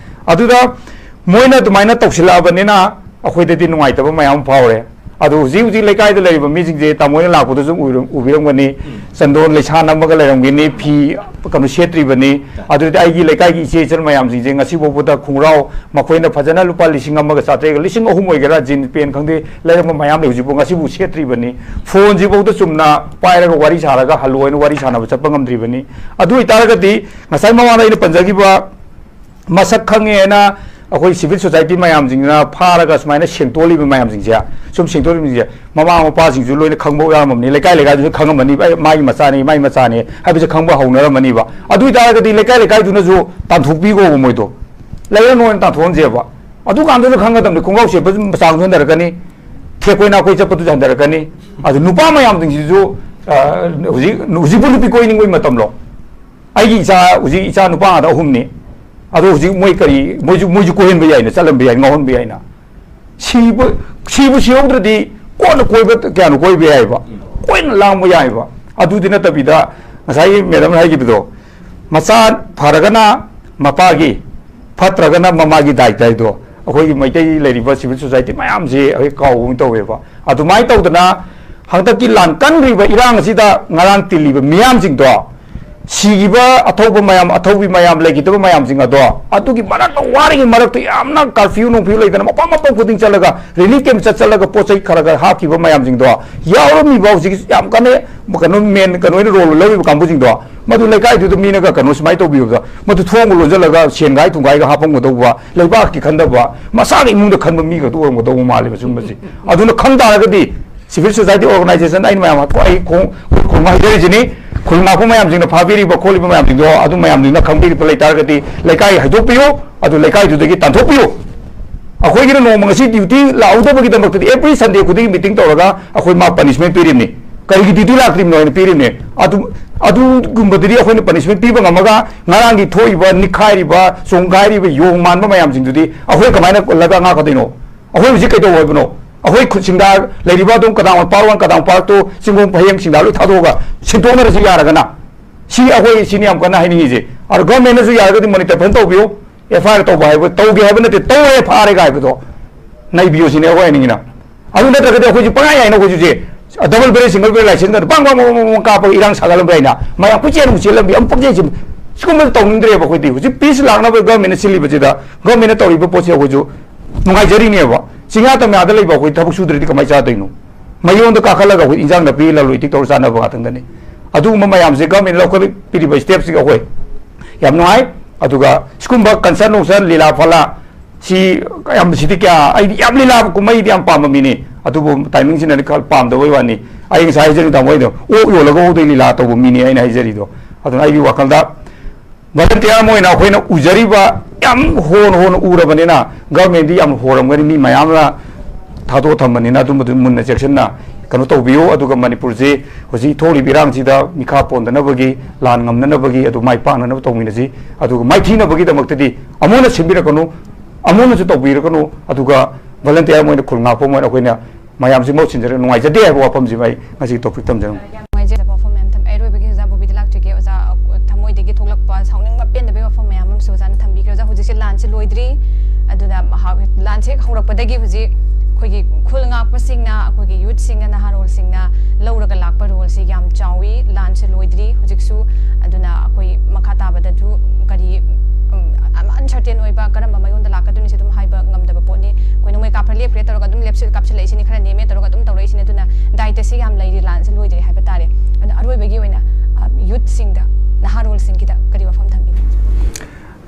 ꯑꯗꯨꯗ ꯃꯣꯏꯅ ꯑꯗꯨꯃꯥꯏꯅ ꯇꯧꯁꯤꯜꯂꯛꯑꯕꯅꯤꯅ ꯑꯩꯈꯣꯏꯗꯗꯤ ꯅꯨꯡꯉꯥꯏꯇꯕ ꯃꯌꯥꯝ ꯑꯃ ꯐꯥꯎꯔꯦ꯫ ꯑꯗꯣ ꯍꯧꯖꯤꯛ ꯍꯧꯖꯤꯛ ꯂꯩꯀꯥꯏꯗ ꯂꯩꯔꯤꯕ ꯃꯤꯁꯤꯡꯁꯦ ꯇꯥꯃꯣ ꯍꯣꯏꯅ ꯂꯥꯛꯄꯗꯁꯨ ꯎꯏꯔꯝ-, ꯎꯕꯤꯔꯝꯒꯅꯤ꯫ ꯎꯝ꯫ ꯆꯟꯗꯣꯟ ꯂꯩꯁꯥ ꯅꯝꯃꯒ ꯂꯩꯔꯝꯒꯅꯤ, ꯐꯤ ꯀꯩꯅꯣ ꯁꯦꯠꯇ꯭ꯔꯤꯕꯅꯤ꯫ ꯇꯥꯏ꯫ ꯑꯗꯨꯗꯤ ꯑꯩꯒꯤ ꯂꯩꯀꯥꯏꯒꯤ ꯏꯆꯦ ꯏꯆꯜ ꯃꯌꯥꯝꯁꯤꯡꯁꯦ ꯉꯁꯤ ꯐꯥꯎꯕꯗ ꯈꯣꯡꯒ꯭ꯔꯥꯎ ꯃꯈꯣꯏꯅ ꯐꯖꯅ ꯂꯨꯄꯥ ꯂꯤꯁꯤꯡ ꯑꯃꯒ ꯆꯥꯇ꯭ꯔꯦꯠ, ꯂꯤꯁꯤꯡ ꯑꯍꯨꯝ ꯑꯣꯏꯒꯦꯔꯥ, jeans pant ꯈꯪꯗꯦ, ꯂꯩꯔꯝꯕ ꯃꯌꯥꯝ ꯂꯩ꯫ ꯍꯧꯖꯤꯛꯐꯥꯎ ꯉꯁꯤꯕꯨ ꯁꯦꯠꯇ꯭ꯔꯤꯕꯅꯤ꯫ Phoneꯁꯤꯐꯥꯎꯗ ꯆꯨꯝꯅ ꯄꯥꯏꯔꯒ ꯋꯥꯔꯤ ꯁꯥꯔꯒ ꯍꯜꯂꯣ ꯍꯥꯏꯅ ꯋꯥꯔꯤ ꯁꯥꯟꯅꯕ ꯆꯠꯄ ꯉꯝꯗ꯭ꯔꯤꯕꯅꯤ꯫ ꯑꯗꯨ ꯑꯣꯏꯇꯥꯔꯒꯗꯤ ꯉꯁꯥꯏ ꯃꯃꯥꯡꯗ ꯑꯩꯅ ꯄꯟꯖꯈꯤꯕ ꯃꯁꯛ ꯈꯪꯉꯦꯅ ꯑꯩꯈꯣꯏ civil society ꯃꯌꯥꯝꯁꯤꯡꯁꯤꯅ ꯐꯥꯔꯒ ꯁꯨꯃꯥꯏꯅ ꯁꯦꯡꯇꯣꯛꯂꯤꯕ ꯃꯌꯥꯝꯁꯤꯡꯁꯦ, ꯁꯨꯝ ꯁꯦꯡꯇꯣꯛꯂꯤꯕꯁꯤꯡꯁꯦ, ꯃꯃꯥ ꯃꯄꯥꯁꯤꯡꯁꯨ ꯂꯣꯏꯅ ꯈꯪꯕ ꯌꯥꯔꯝꯃꯅꯤ, ꯂꯩꯀꯥꯏ ꯂꯩꯀꯥꯏꯗꯨꯁꯨ ꯈꯪꯉꯝꯃꯅꯤ, "ꯑꯦ, ꯃꯥꯒꯤ ꯃꯆꯥꯅꯤ, ꯃꯥꯒꯤ ꯃꯆꯥꯅꯤ" ꯍꯥꯏꯕꯁꯦ ꯈꯪꯕ ꯍꯧꯅꯔꯝꯃꯅꯤꯕ꯫ ꯑꯗꯨ ꯑꯣꯏꯇꯥꯔꯒꯗꯤ ꯂꯩꯀꯥꯏ ꯂꯩꯀꯥꯏꯗꯨꯅꯁꯨ ꯇꯥꯟꯊꯣꯛꯄꯤꯈꯣꯕ ꯃꯣꯏꯗꯣ꯫ ꯂꯩꯔ ꯅꯣꯏꯅ ꯇꯥꯟꯊꯣꯛꯍꯟꯁꯦꯕ꯫ ꯑꯗꯨꯀꯥꯟꯗꯨꯗ ꯈꯪꯒꯗꯕꯅꯤ, ꯈꯣꯡꯒ꯭ꯔꯥꯎ ꯁꯦꯠꯄ ꯃꯆꯥꯡꯁꯨ ꯍꯟꯊꯔꯛꯀꯅꯤ, ꯊꯦꯛ ꯀꯣꯏ ꯅꯥꯀꯣꯏ ꯆꯠꯄꯗꯨꯁꯨ ꯍꯟꯊꯔꯛꯀꯅꯤ꯫ ꯑꯗꯨ ꯅꯨꯄꯥ ꯃꯌꯥꯝꯁꯤꯡꯁꯤꯁꯨ, ꯑ, ꯍꯧꯖꯤꯛ, ꯍꯧꯖꯤꯛꯄꯨ ꯅꯨꯄꯤ ꯀꯣꯏꯅꯤꯡꯕꯒꯤ ꯃꯇꯝꯂꯣ? ꯑꯩꯒꯤ ꯏꯆꯥ, ꯍꯧꯖꯤꯛ ꯏꯆꯥ ꯅꯨꯄꯥ ꯉꯥꯛꯇ ꯑꯍꯨꯝꯅꯤ꯫ ꯑꯗꯣ ꯍꯧꯖꯤꯛ ꯃꯣꯏ ꯀꯔꯤ, ꯃꯣꯏꯁꯨ, ꯃꯣꯏꯁꯨ ꯀꯣꯏꯍꯟꯕ ꯌꯥꯏꯅ, ꯆꯠꯍꯟꯕ ꯌꯥꯏ, ꯉꯥꯎꯍꯟꯕ ꯌꯥꯏꯅ꯫ ꯁꯤꯕ, ꯁꯤꯕꯨ ꯁꯤꯍꯧꯗ꯭ꯔꯗꯤ ꯀꯣꯟꯅ ꯀꯣꯏꯕ ꯀꯌꯥꯅꯣ ꯀꯣꯏꯕ ꯌꯥꯏꯕ, ꯀꯣꯏꯅ ꯂꯥꯡꯕ ꯌꯥꯏꯕ꯫ ꯑꯗꯨꯗꯤ ꯅꯠꯇꯕꯤꯗ ꯉꯁꯥꯏꯒꯤ ꯃꯦꯗꯥꯝꯅ ꯍꯥꯏꯈꯤꯕꯗꯣ, ꯃꯆꯥ ꯐꯔꯒꯅ ꯃꯄꯥꯒꯤ, ꯐꯠꯇ꯭ꯔꯒꯅ ꯃꯃꯥꯒꯤ ꯗꯥꯏꯇ ꯍꯥꯏꯗꯣ ꯑꯩꯈꯣꯏꯒꯤ ꯃꯩꯇꯩ ꯂꯩꯔꯤꯕ civil society ꯃꯌꯥꯝꯁꯦ ꯑꯩꯈꯣꯏ ꯀꯥꯎꯕꯒꯨꯝ ꯇꯧꯋꯦꯕ꯫ ꯑꯗꯨꯃꯥꯏꯅ ꯇꯧꯗꯅ ꯍꯟꯗꯛꯀꯤ ꯂꯥꯟ ꯀꯟꯈ꯭ꯔꯤꯕ ꯏꯔꯥꯡ ꯑꯁꯤꯗ ꯉꯔꯥꯡ ꯇꯤꯜꯂꯤꯕ ꯃꯤꯌꯥꯝꯁꯤꯡꯗꯣ, ꯁꯤꯈꯤꯕ ꯑꯊꯧꯕ ꯃꯌꯥꯝ, ꯑꯊꯧꯕꯤ ꯃꯌꯥꯝ, ꯂꯩꯈꯤꯗꯕ ꯃꯌꯥꯝꯁꯤꯡ ꯑꯗꯣ, ꯑꯗꯨꯒꯤ ꯃꯔꯛꯇ, ꯋꯥꯔꯤꯉꯩ ꯃꯔꯛꯇ ꯌꯥꯝꯅ ꯀꯥꯔꯐ꯭ꯌꯨ ꯅꯨꯡꯐ꯭ꯌꯨ ꯂꯩꯗꯅ ꯃꯐꯝ ꯃꯐꯝ ꯈꯨꯗꯤꯡ ꯆꯠꯂꯒ, ꯔꯤꯂꯤꯐ ꯀꯦꯝꯞ ꯆꯠ ꯆꯠꯂꯒ ꯄꯣꯠ ꯆꯩ ꯈꯔ ꯈꯔ ꯍꯥꯞꯈꯤꯕ ꯃꯌꯥꯝꯁꯤꯡꯗꯣ, ꯌꯥꯎꯔꯝꯃꯤꯕ ꯍꯧꯖꯤꯛ ꯌꯥꯝ ꯀꯟꯅ ꯀꯩꯅꯣ ꯃꯦꯟ ꯀꯩꯅꯣ ꯑꯣꯏꯅ ꯔꯣꯜ ꯂꯧꯔꯤꯕ ꯀꯥꯡꯕꯨꯁꯤꯡꯗꯣ, ꯃꯗꯨ ꯂꯩꯀꯥꯏꯗꯨꯗ ꯃꯤꯅꯒ ꯀꯩꯅꯣ ꯁꯨꯃꯥꯏꯅ ꯇꯧꯕꯤꯕꯗ, ꯃꯗꯨ ꯊꯣꯡꯒ ꯂꯣꯟꯁꯤꯜꯂꯒ ꯁꯦꯟꯒꯥꯏ ꯊꯨꯝꯒꯥꯏꯒ ꯍꯥꯞꯄꯝꯒꯗꯧꯕ, ꯂꯩꯕꯥꯛꯀꯤ ꯈꯟꯗꯕ, ꯃꯁꯥꯒꯤ ꯏꯃꯨꯡꯗ ꯈꯟꯕ ꯃꯤ ꯈꯛꯇ ꯑꯣꯏꯔꯝꯒꯗꯧꯕ ꯃꯥꯜꯂꯦꯕ ꯁꯨꯝꯕꯁꯦ꯫ ꯑꯗꯨꯅ ꯈꯪ ꯇꯥꯔꯒꯗꯤ civil society organization ꯑꯩꯅ ꯃꯌꯥꯝ ꯑꯩ ꯈꯣꯡ ꯈꯨꯔꯨꯝ ꯍꯥꯏꯖꯔꯤꯁꯤꯅꯤ꯫ ꯈꯨꯔꯨꯝ ꯂꯥꯛꯄ ꯃꯌꯥꯝꯁꯤꯡꯅ ꯐꯥꯕꯤꯔꯤꯕ ꯈꯣꯠꯂꯤꯕ ꯃꯌꯥꯝꯁꯤꯡꯗꯣ, ꯑꯗꯨ ꯃꯌꯥꯝꯁꯤꯡꯅ ꯈꯪꯕꯤꯔꯤꯕ ꯂꯩꯇꯥꯔꯒꯗꯤ ꯂꯩꯀꯥꯏ ꯍꯥꯏꯗꯣꯛꯄꯤꯌꯨ, ꯑꯗꯨ ꯂꯩꯀꯥꯏꯗꯨꯗꯒꯤ ꯇꯥꯟꯊꯣꯛꯄꯤꯌꯨ꯫ ꯑꯩꯈꯣꯏꯒꯤꯅ ꯅꯣꯡꯃ ꯉꯁꯤ ꯗ꯭ꯌꯨꯇꯤ ꯂꯥꯛꯍꯧꯗꯕꯒꯤꯗꯃꯛꯇꯗꯤ every Sunday ꯈꯨꯗꯤꯡꯒꯤ ꯃꯤꯇꯤꯡ ꯇꯧꯔꯒ ꯑꯩꯈꯣꯏ ꯃꯥ ꯄꯅꯤꯁꯃꯦꯟ ꯄꯤꯔꯤꯕꯅꯤ꯫ ꯀꯔꯤꯒꯤ ꯗ꯭ꯌꯨꯇꯤ ꯂꯥꯛꯇ꯭ꯔꯤꯕꯅꯣ ꯍꯥꯏꯅ ꯄꯤꯔꯤꯕꯅꯤ꯫ ꯑꯗꯨ, ꯑꯗꯨꯒꯨꯝꯕꯗꯨꯗꯤ ꯑꯩꯈꯣꯏꯅ ꯄꯅꯤꯁꯃꯦꯟ ꯄꯤꯕ ꯉꯝꯃꯒ ꯉꯔꯥꯡꯒꯤ ꯊꯣꯛꯏꯕ ꯅꯤꯛꯈꯥꯏꯔꯤꯕ, ꯆꯣꯡꯒꯥꯏꯔꯤꯕ, ꯌꯣꯡ ꯃꯥꯟꯕ ꯃꯌꯥꯝꯁꯤꯡꯗꯨꯗꯤ ꯑꯩꯈꯣꯏ ꯀꯃꯥꯏꯅ ꯂꯩꯕꯥꯛ ꯉꯥꯛꯀꯗꯣꯏꯅꯣ? ꯑꯩꯈꯣꯏ ꯍꯧꯖꯤꯛ ꯀꯩꯗꯧ ꯍꯥꯏꯕꯅꯣ? ꯑꯩꯈꯣꯏ ꯈꯨꯠ ꯁꯤꯡꯗꯥ ꯂꯩꯔꯤꯕ ꯑꯗꯨꯝ ꯀꯗꯥꯡ ꯄꯥꯔꯠ ꯋꯥꯟ, ꯀꯗꯥꯡ ꯄꯥꯔꯠ ꯇꯨ, ꯆꯤꯡꯒꯣꯡ ꯐꯌꯦꯡ ꯁꯤꯡꯗꯥ ꯂꯣꯏ ꯊꯥꯗꯣꯛꯑꯒ ꯁꯤꯟꯗꯣꯛꯅꯔꯁꯨ ꯌꯥꯔꯒꯅ, ꯁꯤ ꯑꯩꯈꯣꯏ ꯁꯤꯅꯤ ꯌꯥꯝ ꯀꯟꯅ ꯍꯥꯏꯅꯤꯡꯉꯤꯁꯦ꯫ ꯑꯗꯣ ꯒꯚꯔꯟꯃꯦꯟꯅꯁꯨ ꯌꯥꯔꯒꯗꯤ ꯃꯣꯅꯤꯇꯔ ꯐꯖꯅ ꯇꯧꯕꯤꯌꯨ꯫ ꯑꯦꯐ ꯑꯥꯏ ꯑꯥꯔ ꯇꯧꯕ ꯍꯥꯏꯕ ꯇꯧꯒꯦ ꯍꯥꯏꯕ ꯅꯠꯇꯦ, ꯇꯧꯔꯦ ꯐꯥꯔꯦꯒ ꯍꯥꯏꯕꯗꯣ ꯅꯩꯕꯤꯌꯨ ꯁꯤꯅꯦ ꯑꯩꯈꯣꯏ ꯍꯥꯏꯅꯤꯡꯉꯤꯅ꯫ ꯑꯗꯨ ꯅꯠꯇ꯭ꯔꯒꯗꯤ ꯑꯩꯈꯣꯏꯁꯨ ꯄꯪꯌꯥ ꯌꯥꯏꯅ ꯑꯩꯈꯣꯏꯁꯨ ꯁꯦ ꯗꯕꯜ ꯕꯦꯔꯦꯜ, ꯁꯤꯡꯒꯜ ꯕꯦꯔꯦꯜ ꯂꯥꯏꯁꯦꯟꯁ ꯀꯥꯏꯅ ꯄꯥꯡ ꯄꯥꯡ ꯄꯥꯡ ꯄꯥꯡ ꯄꯥꯡ ꯀꯥꯞꯄꯒ ꯏꯔꯥꯡ ꯁꯥꯒꯠꯂꯝꯕ ꯌꯥꯏꯅ, ꯃꯌꯥꯝ ꯀꯣꯏꯆꯦꯟ ꯑꯃꯨꯛ ꯆꯦꯜꯂꯝꯕ ꯌꯥꯏ, ꯑꯃꯨꯛ ꯄꯪꯆꯦꯟ ꯆꯦꯟ-, ꯁꯤꯒꯨꯝꯕꯗ ꯇꯧꯅꯤꯡꯗ꯭ꯔꯦꯕ ꯑꯩꯈꯣꯏꯗꯤ꯫ ꯍꯧꯖꯤꯛ ꯄꯤꯁ ꯂꯥꯛꯅꯕ ꯒꯚꯔꯟꯃꯦꯟꯅ ꯁꯤꯜꯂꯤꯕꯁꯤꯗ ꯒꯚꯔꯟꯃꯦꯟꯅ ꯇꯧꯔꯤꯕ ꯄꯣꯠꯁꯦ ꯑꯩꯈꯣꯏꯁꯨ ꯅꯨꯡꯉꯥꯏꯖꯔꯤꯅꯦꯕ꯫ ꯆꯤꯡꯌꯥ ꯇꯝꯌꯥꯗ ꯂꯩꯕ ꯑꯩꯈꯣꯏ ꯊꯕꯛ ꯁꯨꯗ꯭ꯔꯗꯤ ꯀꯃꯥꯏꯅ ꯆꯥꯗꯣꯏꯅꯣ? ꯃꯌꯣꯟꯗ ꯀꯥꯈꯠꯂꯒ ꯑꯩꯈꯣꯏ ꯏꯟꯖꯥꯡ ꯅꯥꯄꯤ ꯂꯂꯣꯏ ꯏꯇꯤꯛ ꯇꯧꯔ ꯆꯥꯅꯕ ꯉꯥꯛꯇꯪꯗꯅꯤ꯫ ꯑꯗꯨꯒꯨꯝꯕ ꯃꯌꯥꯝꯁꯦ ꯒꯚꯔꯟꯃꯦꯟꯅ ꯂꯧꯈꯠꯄꯤꯔꯤꯕ ꯁ꯭ꯇꯦꯞꯁꯤꯒ ꯑꯩꯈꯣꯏ ꯌꯥꯝ ꯅꯨꯡꯉꯥꯏ꯫ ꯑꯗꯨꯒ ꯁꯤꯒꯨꯝꯕ ꯀꯟꯁꯔꯟ ꯅꯨꯡꯁꯔꯟ, ꯂꯤꯂꯥ ꯐꯂꯥ ꯁꯤ ꯌꯥꯝ, ꯁꯤꯗꯤ ꯀꯌꯥ, ꯑꯩꯗꯤ ꯌꯥꯝ ꯂꯤꯂꯥ ꯀꯨꯝꯍꯩꯗꯤ ꯌꯥꯝ ꯄꯥꯝꯕ ꯃꯤꯅꯤ꯫ ꯑꯗꯨꯕꯨ ꯇꯥꯏꯃꯤꯡꯁꯤꯅꯗꯤ ꯈꯔ ꯄꯥꯝꯗꯕꯩ ꯋꯥꯅꯤ꯫ ꯑꯩ ꯉꯁꯥꯏ ꯍꯥꯏꯖꯔꯤ ꯇꯥꯃꯣ, ꯑꯩꯗꯣ ꯑꯣꯛ ꯌꯣꯜꯂꯒ ꯑꯣꯛꯇꯣꯏ ꯂꯤꯂꯥ ꯇꯧꯕ ꯃꯤꯅꯤ ꯑꯩꯅ ꯍꯥꯏꯖꯔꯤꯗꯣ꯫ ꯑꯗꯨꯅ ꯑꯩꯒꯤ ꯋꯥꯈꯜꯗ ꯚꯣꯂꯟꯇꯤꯌꯔ ꯑꯃ ꯑꯣꯏꯅ ꯑꯩꯈꯣꯏꯅ ꯎꯖꯔꯤꯕ ꯌꯥꯝ ꯌꯥꯝ ꯍꯣꯅ ꯍꯣꯅ ꯎꯔꯕꯅꯤꯅ, ꯒꯚꯔꯟꯃꯦꯟꯗꯤ ꯌꯥꯝ ꯍꯣꯔꯝꯒꯅꯤ, ꯃꯤ ꯃꯌꯥꯝꯅ ꯊꯥꯗꯣꯛꯑ ꯊꯝꯕꯅꯤꯅ꯫ ꯑꯗꯨꯝꯕꯗꯨ ꯃꯨꯟꯅ ꯆꯦꯛꯁꯤꯟꯅ ꯀꯩꯅꯣ ꯇꯧꯕꯤꯌꯨ꯫ ꯑꯗꯨꯒ ꯃꯅꯤꯄꯨꯔꯁꯤ ꯍꯧꯖꯤꯛ ꯊꯣꯛꯂꯤꯕ ꯏꯔꯥꯡꯁꯤꯗ ꯃꯤꯈꯥ ꯄꯣꯟꯗꯅꯕꯒꯤ, ꯂꯥꯟ ꯉꯝꯅꯅꯕꯒꯤ, ꯑꯗꯨ ꯃꯥꯏ ꯄꯥꯛꯅꯅꯕ ꯇꯧꯃꯤꯟꯅꯁꯤ꯫ ꯑꯗꯨꯒ ꯃꯥꯏꯊꯤꯅꯕꯒꯤꯗꯃꯛꯇꯗꯤ ꯑꯃꯨꯛ ꯍꯟꯅ ꯁꯤꯟꯕꯤꯔꯛꯀꯅꯨ, ꯑꯃꯨꯛ ꯍꯟꯅꯁꯨ ꯇꯧꯕꯤꯔꯛꯀꯅꯨ꯫ ꯑꯗꯨꯒ ꯚꯣꯂꯟꯇꯤꯌꯔ ꯑꯃ ꯑꯣꯏꯅ, ꯈꯨꯜ ꯉꯥꯛꯄ ꯑꯃ ꯑꯣꯏꯅ ꯑꯩꯈꯣꯏꯅ ꯃꯌꯥꯝꯁꯤ ꯃꯍꯨꯠ ꯁꯤꯟꯖꯔꯒ ꯅꯨꯡꯉꯥꯏꯖꯗꯦ ꯍꯥꯏꯕ ꯋꯥꯐꯝꯁꯤꯃ ꯑꯩ ꯉꯁꯤ ꯇꯣꯄꯤꯛ ꯊꯝꯖꯔꯝꯒꯦ꯫ ꯌꯥꯝ ꯅꯨꯡꯉꯥꯏꯖꯩ꯫ ꯋꯥꯐꯝ ꯃꯌꯥꯝ ꯊꯝ-, ꯑꯩ ꯑꯔꯣꯏꯕꯒꯤ ꯑꯣꯖꯥ ꯕꯣꯕꯤꯗ ꯂꯥꯛꯆꯒꯦ꯫ ꯑꯣꯖꯥ, ꯑ, ꯊꯃꯣꯏꯗꯒꯤ ꯊꯣꯛꯂꯛꯄ ꯁꯥꯎꯅꯤꯡꯕ ꯄꯦꯟꯗꯕꯒꯤ ꯋꯥꯐꯝ ꯃꯌꯥꯝ ꯑꯃꯁꯨ ꯑꯣꯖꯥꯅ ꯊꯝꯕꯤꯈ꯭ꯔꯦ꯫ ꯑꯣꯖꯥ, ꯍꯧꯖꯤꯛꯁꯦ ꯂꯥꯟꯁꯦ ꯂꯣꯏꯗ꯭ꯔꯤ꯫ ꯑꯗꯨꯅ ꯃꯍꯥꯛ, ꯂꯥꯟꯁꯦ ꯍꯦꯛ ꯍꯧꯔꯛꯄꯗꯒꯤ ꯍꯧꯖꯤꯛ ꯑꯩꯈꯣꯏꯒꯤ ꯈꯨꯜ ꯉꯥꯛꯄꯁꯤꯡꯅ, ꯑꯩꯈꯣꯏꯒꯤ ꯌꯨꯠꯁꯤꯡꯅ, ꯅꯍꯥꯔꯣꯜꯁꯤꯡꯅ ꯂꯧꯔꯒ ꯂꯥꯛꯄ ꯔꯣꯜꯁꯤ ꯌꯥꯝ ꯆꯥꯎꯏ꯫ ꯂꯥꯟꯁꯦ ꯂꯣꯏꯗ꯭ꯔꯤ ꯍꯧꯖꯤꯛꯁꯨ꯫ ꯑꯗꯨꯅ ꯑꯩꯈꯣꯏ ꯃꯈꯥ ꯇꯥꯕꯗꯁꯨ ꯀꯔꯤ, ꯎꯝ, ꯑꯟꯁꯔꯇꯦꯟ ꯑꯣꯏꯕ, ꯀꯔꯝꯕ ꯃꯑꯣꯡꯗ ꯂꯥꯛꯀꯗꯣꯏꯅꯣꯁꯦ ꯑꯗꯨꯝ ꯍꯥꯏꯕ ꯉꯝꯗꯕ ꯄꯣꯠꯅꯤ꯫ ꯑꯩꯈꯣꯏ ꯅꯣꯡꯃꯩ ꯀꯥꯞꯈ꯭ꯔꯦ, ꯂꯦꯞꯈ꯭ꯔꯦ ꯇꯧꯔꯒ ꯑꯗꯨꯝ ꯂꯦꯞꯁꯤꯜ-, ꯀꯥꯞꯁꯤꯜꯂꯛꯏꯁꯤꯅꯤ, ꯈꯔ ꯅꯦꯝꯃꯦ ꯇꯧꯔꯒ ꯑꯗꯨꯝ ꯇꯧꯔꯛꯏꯁꯤꯅꯤ꯫ ꯑꯗꯨꯅ ꯗꯥꯏꯇꯁꯤ ꯌꯥꯝ ꯂꯩꯔꯤ, ꯂꯥꯟꯁꯦ ꯂꯣꯏꯗ꯭ꯔꯤ ꯍꯥꯏꯕ ꯇꯥꯔꯦ꯫ ꯑꯗꯣ ꯑꯔꯣꯏꯕꯒꯤ ꯑꯣꯏꯅ, ꯑ, ꯌꯨꯠꯁꯤꯡꯗ, ꯅꯍꯥꯔꯣꯜꯁꯤꯡꯒꯤꯗ ꯀꯔꯤ ꯋꯥꯐꯝ ꯊꯝꯕꯤꯅꯤꯡꯉꯤ?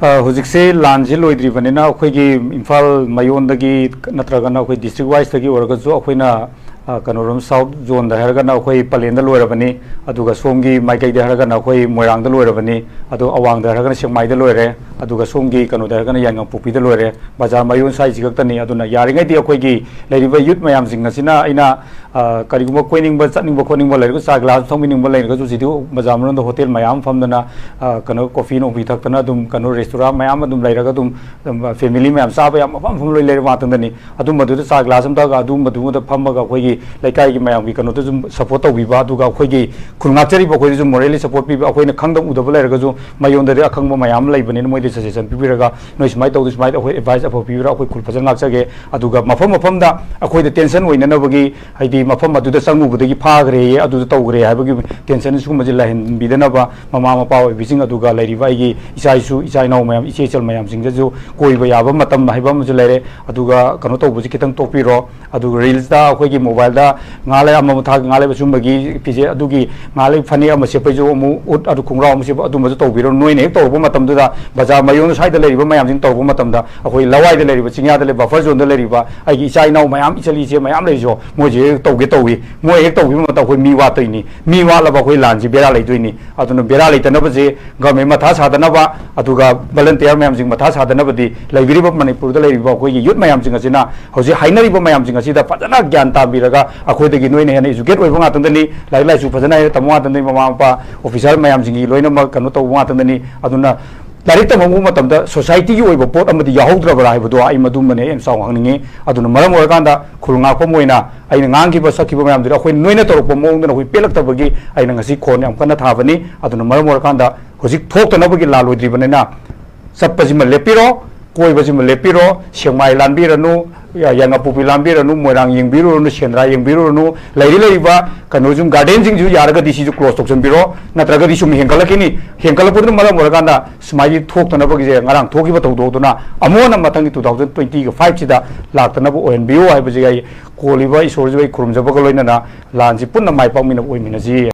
ꯑ, ꯍꯧꯖꯤꯛꯁꯦ ꯂꯥꯟꯁꯦ ꯂꯣꯏꯗ꯭ꯔꯤꯕꯅꯤꯅ ꯑꯩꯈꯣꯏꯒꯤ ꯏꯝꯐꯥꯜ ꯃꯌꯣꯟꯗꯒꯤ ꯅꯠꯇ꯭ꯔꯒꯅ ꯑꯩꯈꯣꯏ ꯗꯤꯁꯇ꯭ꯔꯤꯛ ꯋꯥꯏꯁꯇꯒꯤ ꯑꯣꯏꯔꯒꯁꯨ ꯑꯩꯈꯣꯏꯅ, ꯑ, ꯀꯩꯅꯣꯔꯣꯝ ꯁꯥꯎꯠ ꯖꯣꯟꯗ ꯍꯥꯏꯔꯒꯅ ꯑꯩꯈꯣꯏ ꯄꯂꯦꯟꯗ ꯂꯣꯏꯔꯕꯅꯤ, ꯑꯗꯨꯒ ꯁꯣꯝꯒꯤ ꯃꯥꯏꯀꯩꯗ ꯍꯥꯏꯔꯒꯅ ꯑꯩꯈꯣꯏ ꯃꯣꯏꯔꯥꯡꯗ ꯂꯣꯏꯔꯕꯅꯤ, ꯑꯗꯣ ꯑꯋꯥꯡꯗ ꯍꯥꯏꯔꯒꯅ ꯁꯦꯛꯃꯥꯏꯗ ꯂꯣꯏꯔꯦ, ꯑꯗꯨꯒ ꯁꯣꯝꯒꯤ ꯀꯩꯅꯣꯗ ꯍꯥꯏꯔꯒꯅ ꯌꯥꯏꯉꯪꯄꯣꯛꯄꯤꯗ ꯂꯣꯏꯔꯦ꯫ ꯕꯖꯥꯔ ꯃꯌꯣꯟ ꯁ꯭ꯋꯥꯏꯁꯤ ꯈꯛꯇꯅꯤ꯫ ꯑꯗꯨꯅ ꯌꯥꯔꯤꯉꯩꯗꯤ ꯑꯩꯈꯣꯏꯒꯤ ꯂꯩꯔꯤꯕ ꯌꯨꯠ ꯃꯌꯥꯝꯁꯤꯡ ꯑꯁꯤꯅ ꯑꯩꯅ, ꯑ, ꯀꯔꯤꯒꯨꯝꯕ ꯀꯣꯏꯅꯤꯡꯕ, ꯆꯠꯅꯤꯡꯕ, ꯈꯣꯠꯅꯤꯡꯕ ꯂꯩꯔꯒꯁꯨ, ꯆꯥ ꯒ꯭ꯂꯥꯁ ꯊꯛꯅꯤꯡꯕ ꯂꯩꯔꯒꯁꯨ, ꯍꯧꯖꯤꯛꯇꯤ ꯕꯖꯥꯔ ꯃꯅꯨꯡꯗ ꯍꯣꯇꯦꯜ ꯃꯌꯥꯝ ꯑꯃ ꯐꯝꯗꯅ, ꯑ, ꯀꯩꯅꯣ, ꯀꯣꯐꯤ ꯅꯣꯐꯤ ꯊꯛꯇꯅ ꯑꯗꯨꯝ, ꯀꯩꯅꯣ, ꯔꯦꯁꯇꯨꯔꯥ ꯃꯌꯥꯝ ꯑꯗꯨꯝ ꯂꯩꯔꯒ ꯑꯗꯨꯝ, ꯑꯗꯨꯝ, ꯐꯦꯃꯤꯂꯤ ꯃꯌꯥꯝ ꯆꯥꯕ ꯌꯥꯝ ꯃꯐꯝ ꯃꯐꯝ ꯂꯣꯏ ꯂꯩꯔꯦ ꯉꯥꯛꯇꯪꯗꯅꯤ꯫ ꯑꯗꯨꯝꯕꯗꯨꯗ ꯆꯥ ꯒ꯭ꯂꯥꯁ ꯑꯃ ꯊꯛꯑꯒ ꯑꯗꯨꯝꯕꯗꯨꯗ ꯐꯝꯃꯒ ꯑꯩꯈꯣꯏꯒꯤ ꯂꯩꯀꯥꯏꯒꯤ ꯃꯌꯥꯝꯒꯤ ꯀꯩꯅꯣꯗ ꯁꯨꯝ ꯁꯞꯄꯣꯔꯠ ꯇꯧꯕꯤꯕ, ꯑꯗꯨꯒ ꯑꯩꯈꯣꯏꯒꯤ ꯈꯨꯜ ꯉꯥꯛꯆꯔꯤꯕ ꯑꯩꯈꯣꯏꯗꯁꯨ ꯃꯣꯔꯦꯂꯤ ꯁꯞꯄꯣꯔꯠ ꯄꯤꯕ, ꯑꯩꯈꯣꯏꯅ ꯈꯪꯗꯕ ꯎꯗꯕ ꯂꯩꯔꯒꯁꯨ ꯃꯌꯣꯟꯗꯗꯤ ꯑꯈꯪꯕ ꯃꯌꯥꯝ ꯑꯃ ꯂꯩꯕꯅꯤꯅ ꯃꯣꯏꯗ ꯁꯖꯦꯁꯟ ꯄꯤꯕꯤꯔꯒ, "ꯅꯣꯏ ꯁꯨꯃꯥꯏꯅ ꯇꯧꯗ, ꯁꯨꯃꯥꯏꯅ ꯑꯩꯈꯣꯏ ꯑꯦꯗꯚꯥꯏꯁ ꯑꯐꯕ ꯄꯤꯕꯤꯔ ꯑꯩꯈꯣꯏ ꯈꯨꯜ ꯐꯖꯅ ꯉꯥꯛꯆꯒꯦ"꯫ ꯑꯗꯨꯒ ꯃꯐꯝ ꯃꯐꯝꯗ ꯑꯩꯈꯣꯏꯗ ꯇꯦꯟꯁꯟ ꯑꯣꯏꯅꯅꯕꯒꯤ, ꯍꯥꯏꯗꯤ ꯃꯐꯝ ꯑꯗꯨꯗ ꯆꯪꯉꯨꯕꯗꯒꯤ ꯐꯥꯈ꯭ꯔꯦꯌꯦ, ꯑꯗꯨꯗ ꯇꯧꯈ꯭ꯔꯦ ꯍꯥꯏꯕꯒꯤ ꯇꯦꯟꯁꯟ ꯁꯤꯒꯨꯝꯕꯁꯦ ꯂꯩꯍꯟꯕꯤꯗꯅꯕ ꯃꯃꯥ ꯃꯄꯥ ꯑꯣꯏꯕꯤꯁꯤꯡ, ꯑꯗꯨꯒ ꯂꯩꯔꯤꯕ ꯑꯩꯒꯤ ꯏꯆꯥ ꯏꯁꯨ, ꯏꯆꯥ ꯏꯅꯥꯎ ꯃꯌꯥꯝ, ꯏꯆꯦ ꯏꯆꯜ ꯃꯌꯥꯝꯁꯤꯡꯗꯁꯨ ꯀꯣꯏꯕ ꯌꯥꯕ ꯃꯇꯝ ꯍꯥꯏꯕ ꯑꯃꯁꯨ ꯂꯩꯔꯦ꯫ ꯑꯗꯨꯒ ꯀꯩꯅꯣ ꯇꯧꯕꯁꯤ ꯈꯤꯇꯪ ꯇꯣꯛꯄꯤꯔꯣ꯫ ꯑꯗꯨꯒ ꯔꯤꯜꯁꯇ ꯑꯩꯈꯣꯏꯒꯤ ꯃꯣꯕꯥꯏꯜ ꯃꯣꯕꯥꯏꯜꯗ ꯉꯥꯏꯍꯥꯛ ꯂꯩ ꯑꯃ ꯊꯥꯒꯤ, ꯉꯥꯏꯍꯥꯛ ꯂꯩ ꯑꯁꯨꯝꯕꯒꯤ ꯐꯤꯖꯦꯠ, ꯑꯗꯨꯒꯤ ꯉꯥꯏꯍꯥꯛ ꯂꯩ ꯐꯅꯦꯛ ꯑꯃ ꯁꯦꯠꯄꯩꯁꯨ ꯑꯃꯨꯛ ꯎꯠ, ꯑꯗꯨ ꯈꯣꯡꯒ꯭ꯔꯥꯎ ꯑꯃ ꯁꯦꯠꯄ, ꯑꯗꯨꯝꯕꯁꯨ ꯇꯧꯕꯤꯔꯣ꯫ ꯅꯣꯏꯅ ꯍꯦꯛ ꯇꯧꯔꯛꯄ ꯃꯇꯝꯗꯨꯗ ꯕꯖꯥꯔ ꯃꯌꯣꯟ ꯁ꯭ꯋꯥꯏꯗ ꯂꯩꯔꯤꯕ ꯃꯌꯥꯝꯁꯤꯡ ꯇꯧꯔꯛꯄ ꯃꯇꯝꯗ, ꯑꯩꯈꯣꯏ ꯂꯋꯥꯏꯗ ꯂꯩꯔꯤꯕ, ꯆꯤꯡꯌꯥꯗ ꯂꯩꯔꯤꯕ, ꯕꯐꯔ ꯖꯣꯟꯗ ꯂꯩꯔꯤꯕ ꯑꯩꯒꯤ ꯏꯆꯥ ꯏꯅꯥꯎ ꯃꯌꯥꯝ, ꯏꯆꯜ ꯏꯆꯦ ꯃꯌꯥꯝ ꯂꯩꯔꯤꯁꯨ, ꯃꯣꯏꯁꯦ ꯍꯦꯛ ꯇꯧꯒꯦ ꯇꯧꯏ꯫ ꯃꯣꯏ ꯍꯦꯛ ꯇꯧꯕꯤꯕ ꯃꯇꯝꯗ ꯑꯩꯈꯣꯏ ꯃꯤ ꯋꯥꯠꯇꯣꯏꯅꯤ꯫ ꯃꯤ ꯋꯥꯠꯂꯕ ꯑꯩꯈꯣꯏ ꯂꯥꯟꯁꯤ ꯕꯦꯔꯥ ꯂꯩꯗꯣꯏꯅꯤ꯫ ꯑꯗꯨꯅ ꯕꯦꯔꯥ ꯂꯩꯇꯅꯕꯁꯦ ꯒꯚꯔꯟꯃꯦꯟ ꯃꯊꯥ ꯁꯥꯗꯅꯕ, ꯑꯗꯨꯒ ꯚꯣꯂꯟꯇꯤꯌꯔ ꯃꯌꯥꯝꯁꯤꯡ ꯃꯊꯥ ꯁꯥꯗꯅꯕꯗꯤ ꯂꯩꯕꯤꯔꯤꯕ ꯃꯅꯤꯄꯨꯔꯗ ꯂꯩꯔꯤꯕ ꯑꯩꯈꯣꯏꯒꯤ ꯌꯨꯠ ꯃꯌꯥꯝꯁꯤꯡ ꯑꯁꯤꯅ ꯍꯧꯖꯤꯛ ꯍꯥꯏꯅꯔꯤꯕ ꯃꯌꯥꯝꯁꯤꯡ ꯑꯁꯤꯗ ꯐꯖꯅ ꯒ꯭ꯌꯥꯟ ꯇꯥꯕꯤꯔꯒ, ꯑꯩꯈꯣꯏꯗꯒꯤ ꯅꯣꯏꯅ ꯍꯦꯟꯅ ꯏꯖꯨꯀꯦꯠ ꯑꯣꯏꯕ ꯉꯥꯛꯇꯪꯗꯅꯤ, ꯂꯥꯏꯔꯤꯛ ꯂꯥꯏꯁꯨ ꯐꯖꯅ ꯍꯩꯔ ꯇꯝꯕ ꯉꯥꯛꯇꯪꯗꯅꯤ, ꯃꯃꯥ ꯃꯄꯥ, ꯑꯣꯐꯤꯁꯥꯔ ꯃꯌꯥꯝꯁꯤꯡꯒꯤ ꯂꯣꯏꯅꯃꯛ ꯀꯩꯅꯣ ꯇꯧꯕ ꯉꯥꯛꯇꯪꯗꯅꯤ꯫ ꯑꯗꯨꯅ ꯂꯥꯏꯔꯤꯛ ꯇꯝꯍꯧꯕ ꯃꯇꯝꯗ ꯁꯣꯁꯥꯏꯇꯤꯒꯤ ꯑꯣꯏꯕ ꯄꯣꯠ ꯑꯃꯗꯤ ꯌꯥꯎꯍꯧꯗ꯭ꯔꯕ꯭ꯔꯥ ꯍꯥꯏꯕꯗꯣ ꯑꯩ ꯃꯗꯨꯃꯅꯦ ꯑꯩꯅ ꯆꯥꯎꯅ ꯍꯪꯅꯤꯡꯉꯤ꯫ ꯑꯗꯨꯅ ꯃꯔꯝ ꯑꯣꯏꯔꯀꯥꯟꯗ ꯈꯨꯜ ꯉꯥꯛꯄ ꯑꯃ ꯑꯣꯏꯅ ꯑꯩꯅ ꯉꯥꯡꯈꯤꯕ ꯁꯛꯈꯤꯕ ꯃꯌꯥꯝꯗꯨꯗ ꯑꯩꯈꯣꯏ ꯅꯣꯏꯅ ꯇꯧꯔꯛꯄ ꯃꯑꯣꯡꯗ ꯑꯩꯈꯣꯏ ꯄꯦꯜꯂꯛꯇꯕꯒꯤ ꯑꯩꯅ ꯉꯁꯤ ꯈꯣꯟ ꯌꯥꯝ ꯀꯟꯅ ꯊꯥꯕꯅꯤ꯫ ꯑꯗꯨꯅ ꯃꯔꯝ ꯑꯣꯏꯔꯀꯥꯟꯗ ꯍꯧꯖꯤꯛ ꯊꯣꯛꯇꯅꯕꯒꯤ ꯂꯥꯜꯂꯣꯏꯗ꯭ꯔꯤꯕꯅꯤꯅ ꯆꯠꯄꯁꯤꯃ ꯂꯦꯞꯄꯤꯔꯣ, ꯀꯣꯏꯕꯁꯤꯃ ꯂꯦꯞꯄꯤꯔꯣ, ꯁꯦꯛꯃꯥꯏ ꯂꯥꯟꯕꯤꯔꯅꯨ, ꯌꯥ-, ꯌꯥꯏꯉꯪꯄꯣꯛꯄꯤ ꯂꯥꯟꯕꯤꯔꯅꯨ, ꯃꯣꯏꯔꯥꯡ ꯌꯦꯡꯕꯤꯔꯨꯔꯅꯨ, ꯁꯦꯟꯗ꯭ꯔꯥ ꯌꯦꯡꯕꯤꯔꯨꯔꯅꯨ, ꯂꯩꯔꯤ ꯂꯩꯔꯤꯕ ꯀꯩꯅꯣꯁꯨ, ꯒꯥꯔꯗꯦꯟꯁꯤꯡꯁꯨ ꯌꯥꯔꯒꯗꯤ ꯁꯤꯁꯨ ꯀ꯭ꯂꯣꯖ ꯇꯧꯁꯟꯕꯤꯔꯣ, ꯅꯠꯇ꯭ꯔꯒꯗꯤ ꯁꯨꯝ ꯍꯦꯟꯒꯠꯂꯛꯈꯤꯅꯤ꯫ ꯍꯦꯟꯒꯠꯂꯛꯄꯗꯨꯅ ꯃꯔꯝ ꯑꯣꯏꯔꯀꯥꯟꯗ ꯁꯨꯃꯥꯏꯒꯤ ꯊꯣꯛꯇꯅꯕꯒꯤꯁꯦ ꯉꯔꯥꯡ ꯊꯣꯛꯈꯤꯕ ꯊꯧꯗꯣꯛꯇꯨꯅ ꯑꯃꯨꯛ ꯍꯟꯅ ꯃꯊꯪꯒꯤ two thousand twenty five ꯁꯤꯗ ꯂꯥꯛꯇꯅꯕ ꯑꯣꯏꯍꯟꯕꯤꯌꯨ ꯍꯥꯏꯕꯁꯤ ꯑꯩ ꯀꯣꯜꯂꯤꯕ ꯏꯁꯣꯔꯁꯤꯕꯨ ꯑꯩ ꯈꯨꯔꯨꯝꯖꯕꯒ ꯂꯣꯏꯅꯅ ꯂꯥꯟꯁꯤ ꯄꯨꯟꯅ ꯃꯥꯏ ꯄꯥꯛꯃꯤꯟꯅꯕ ꯑꯣꯏꯃꯤꯟꯅꯁꯤ꯫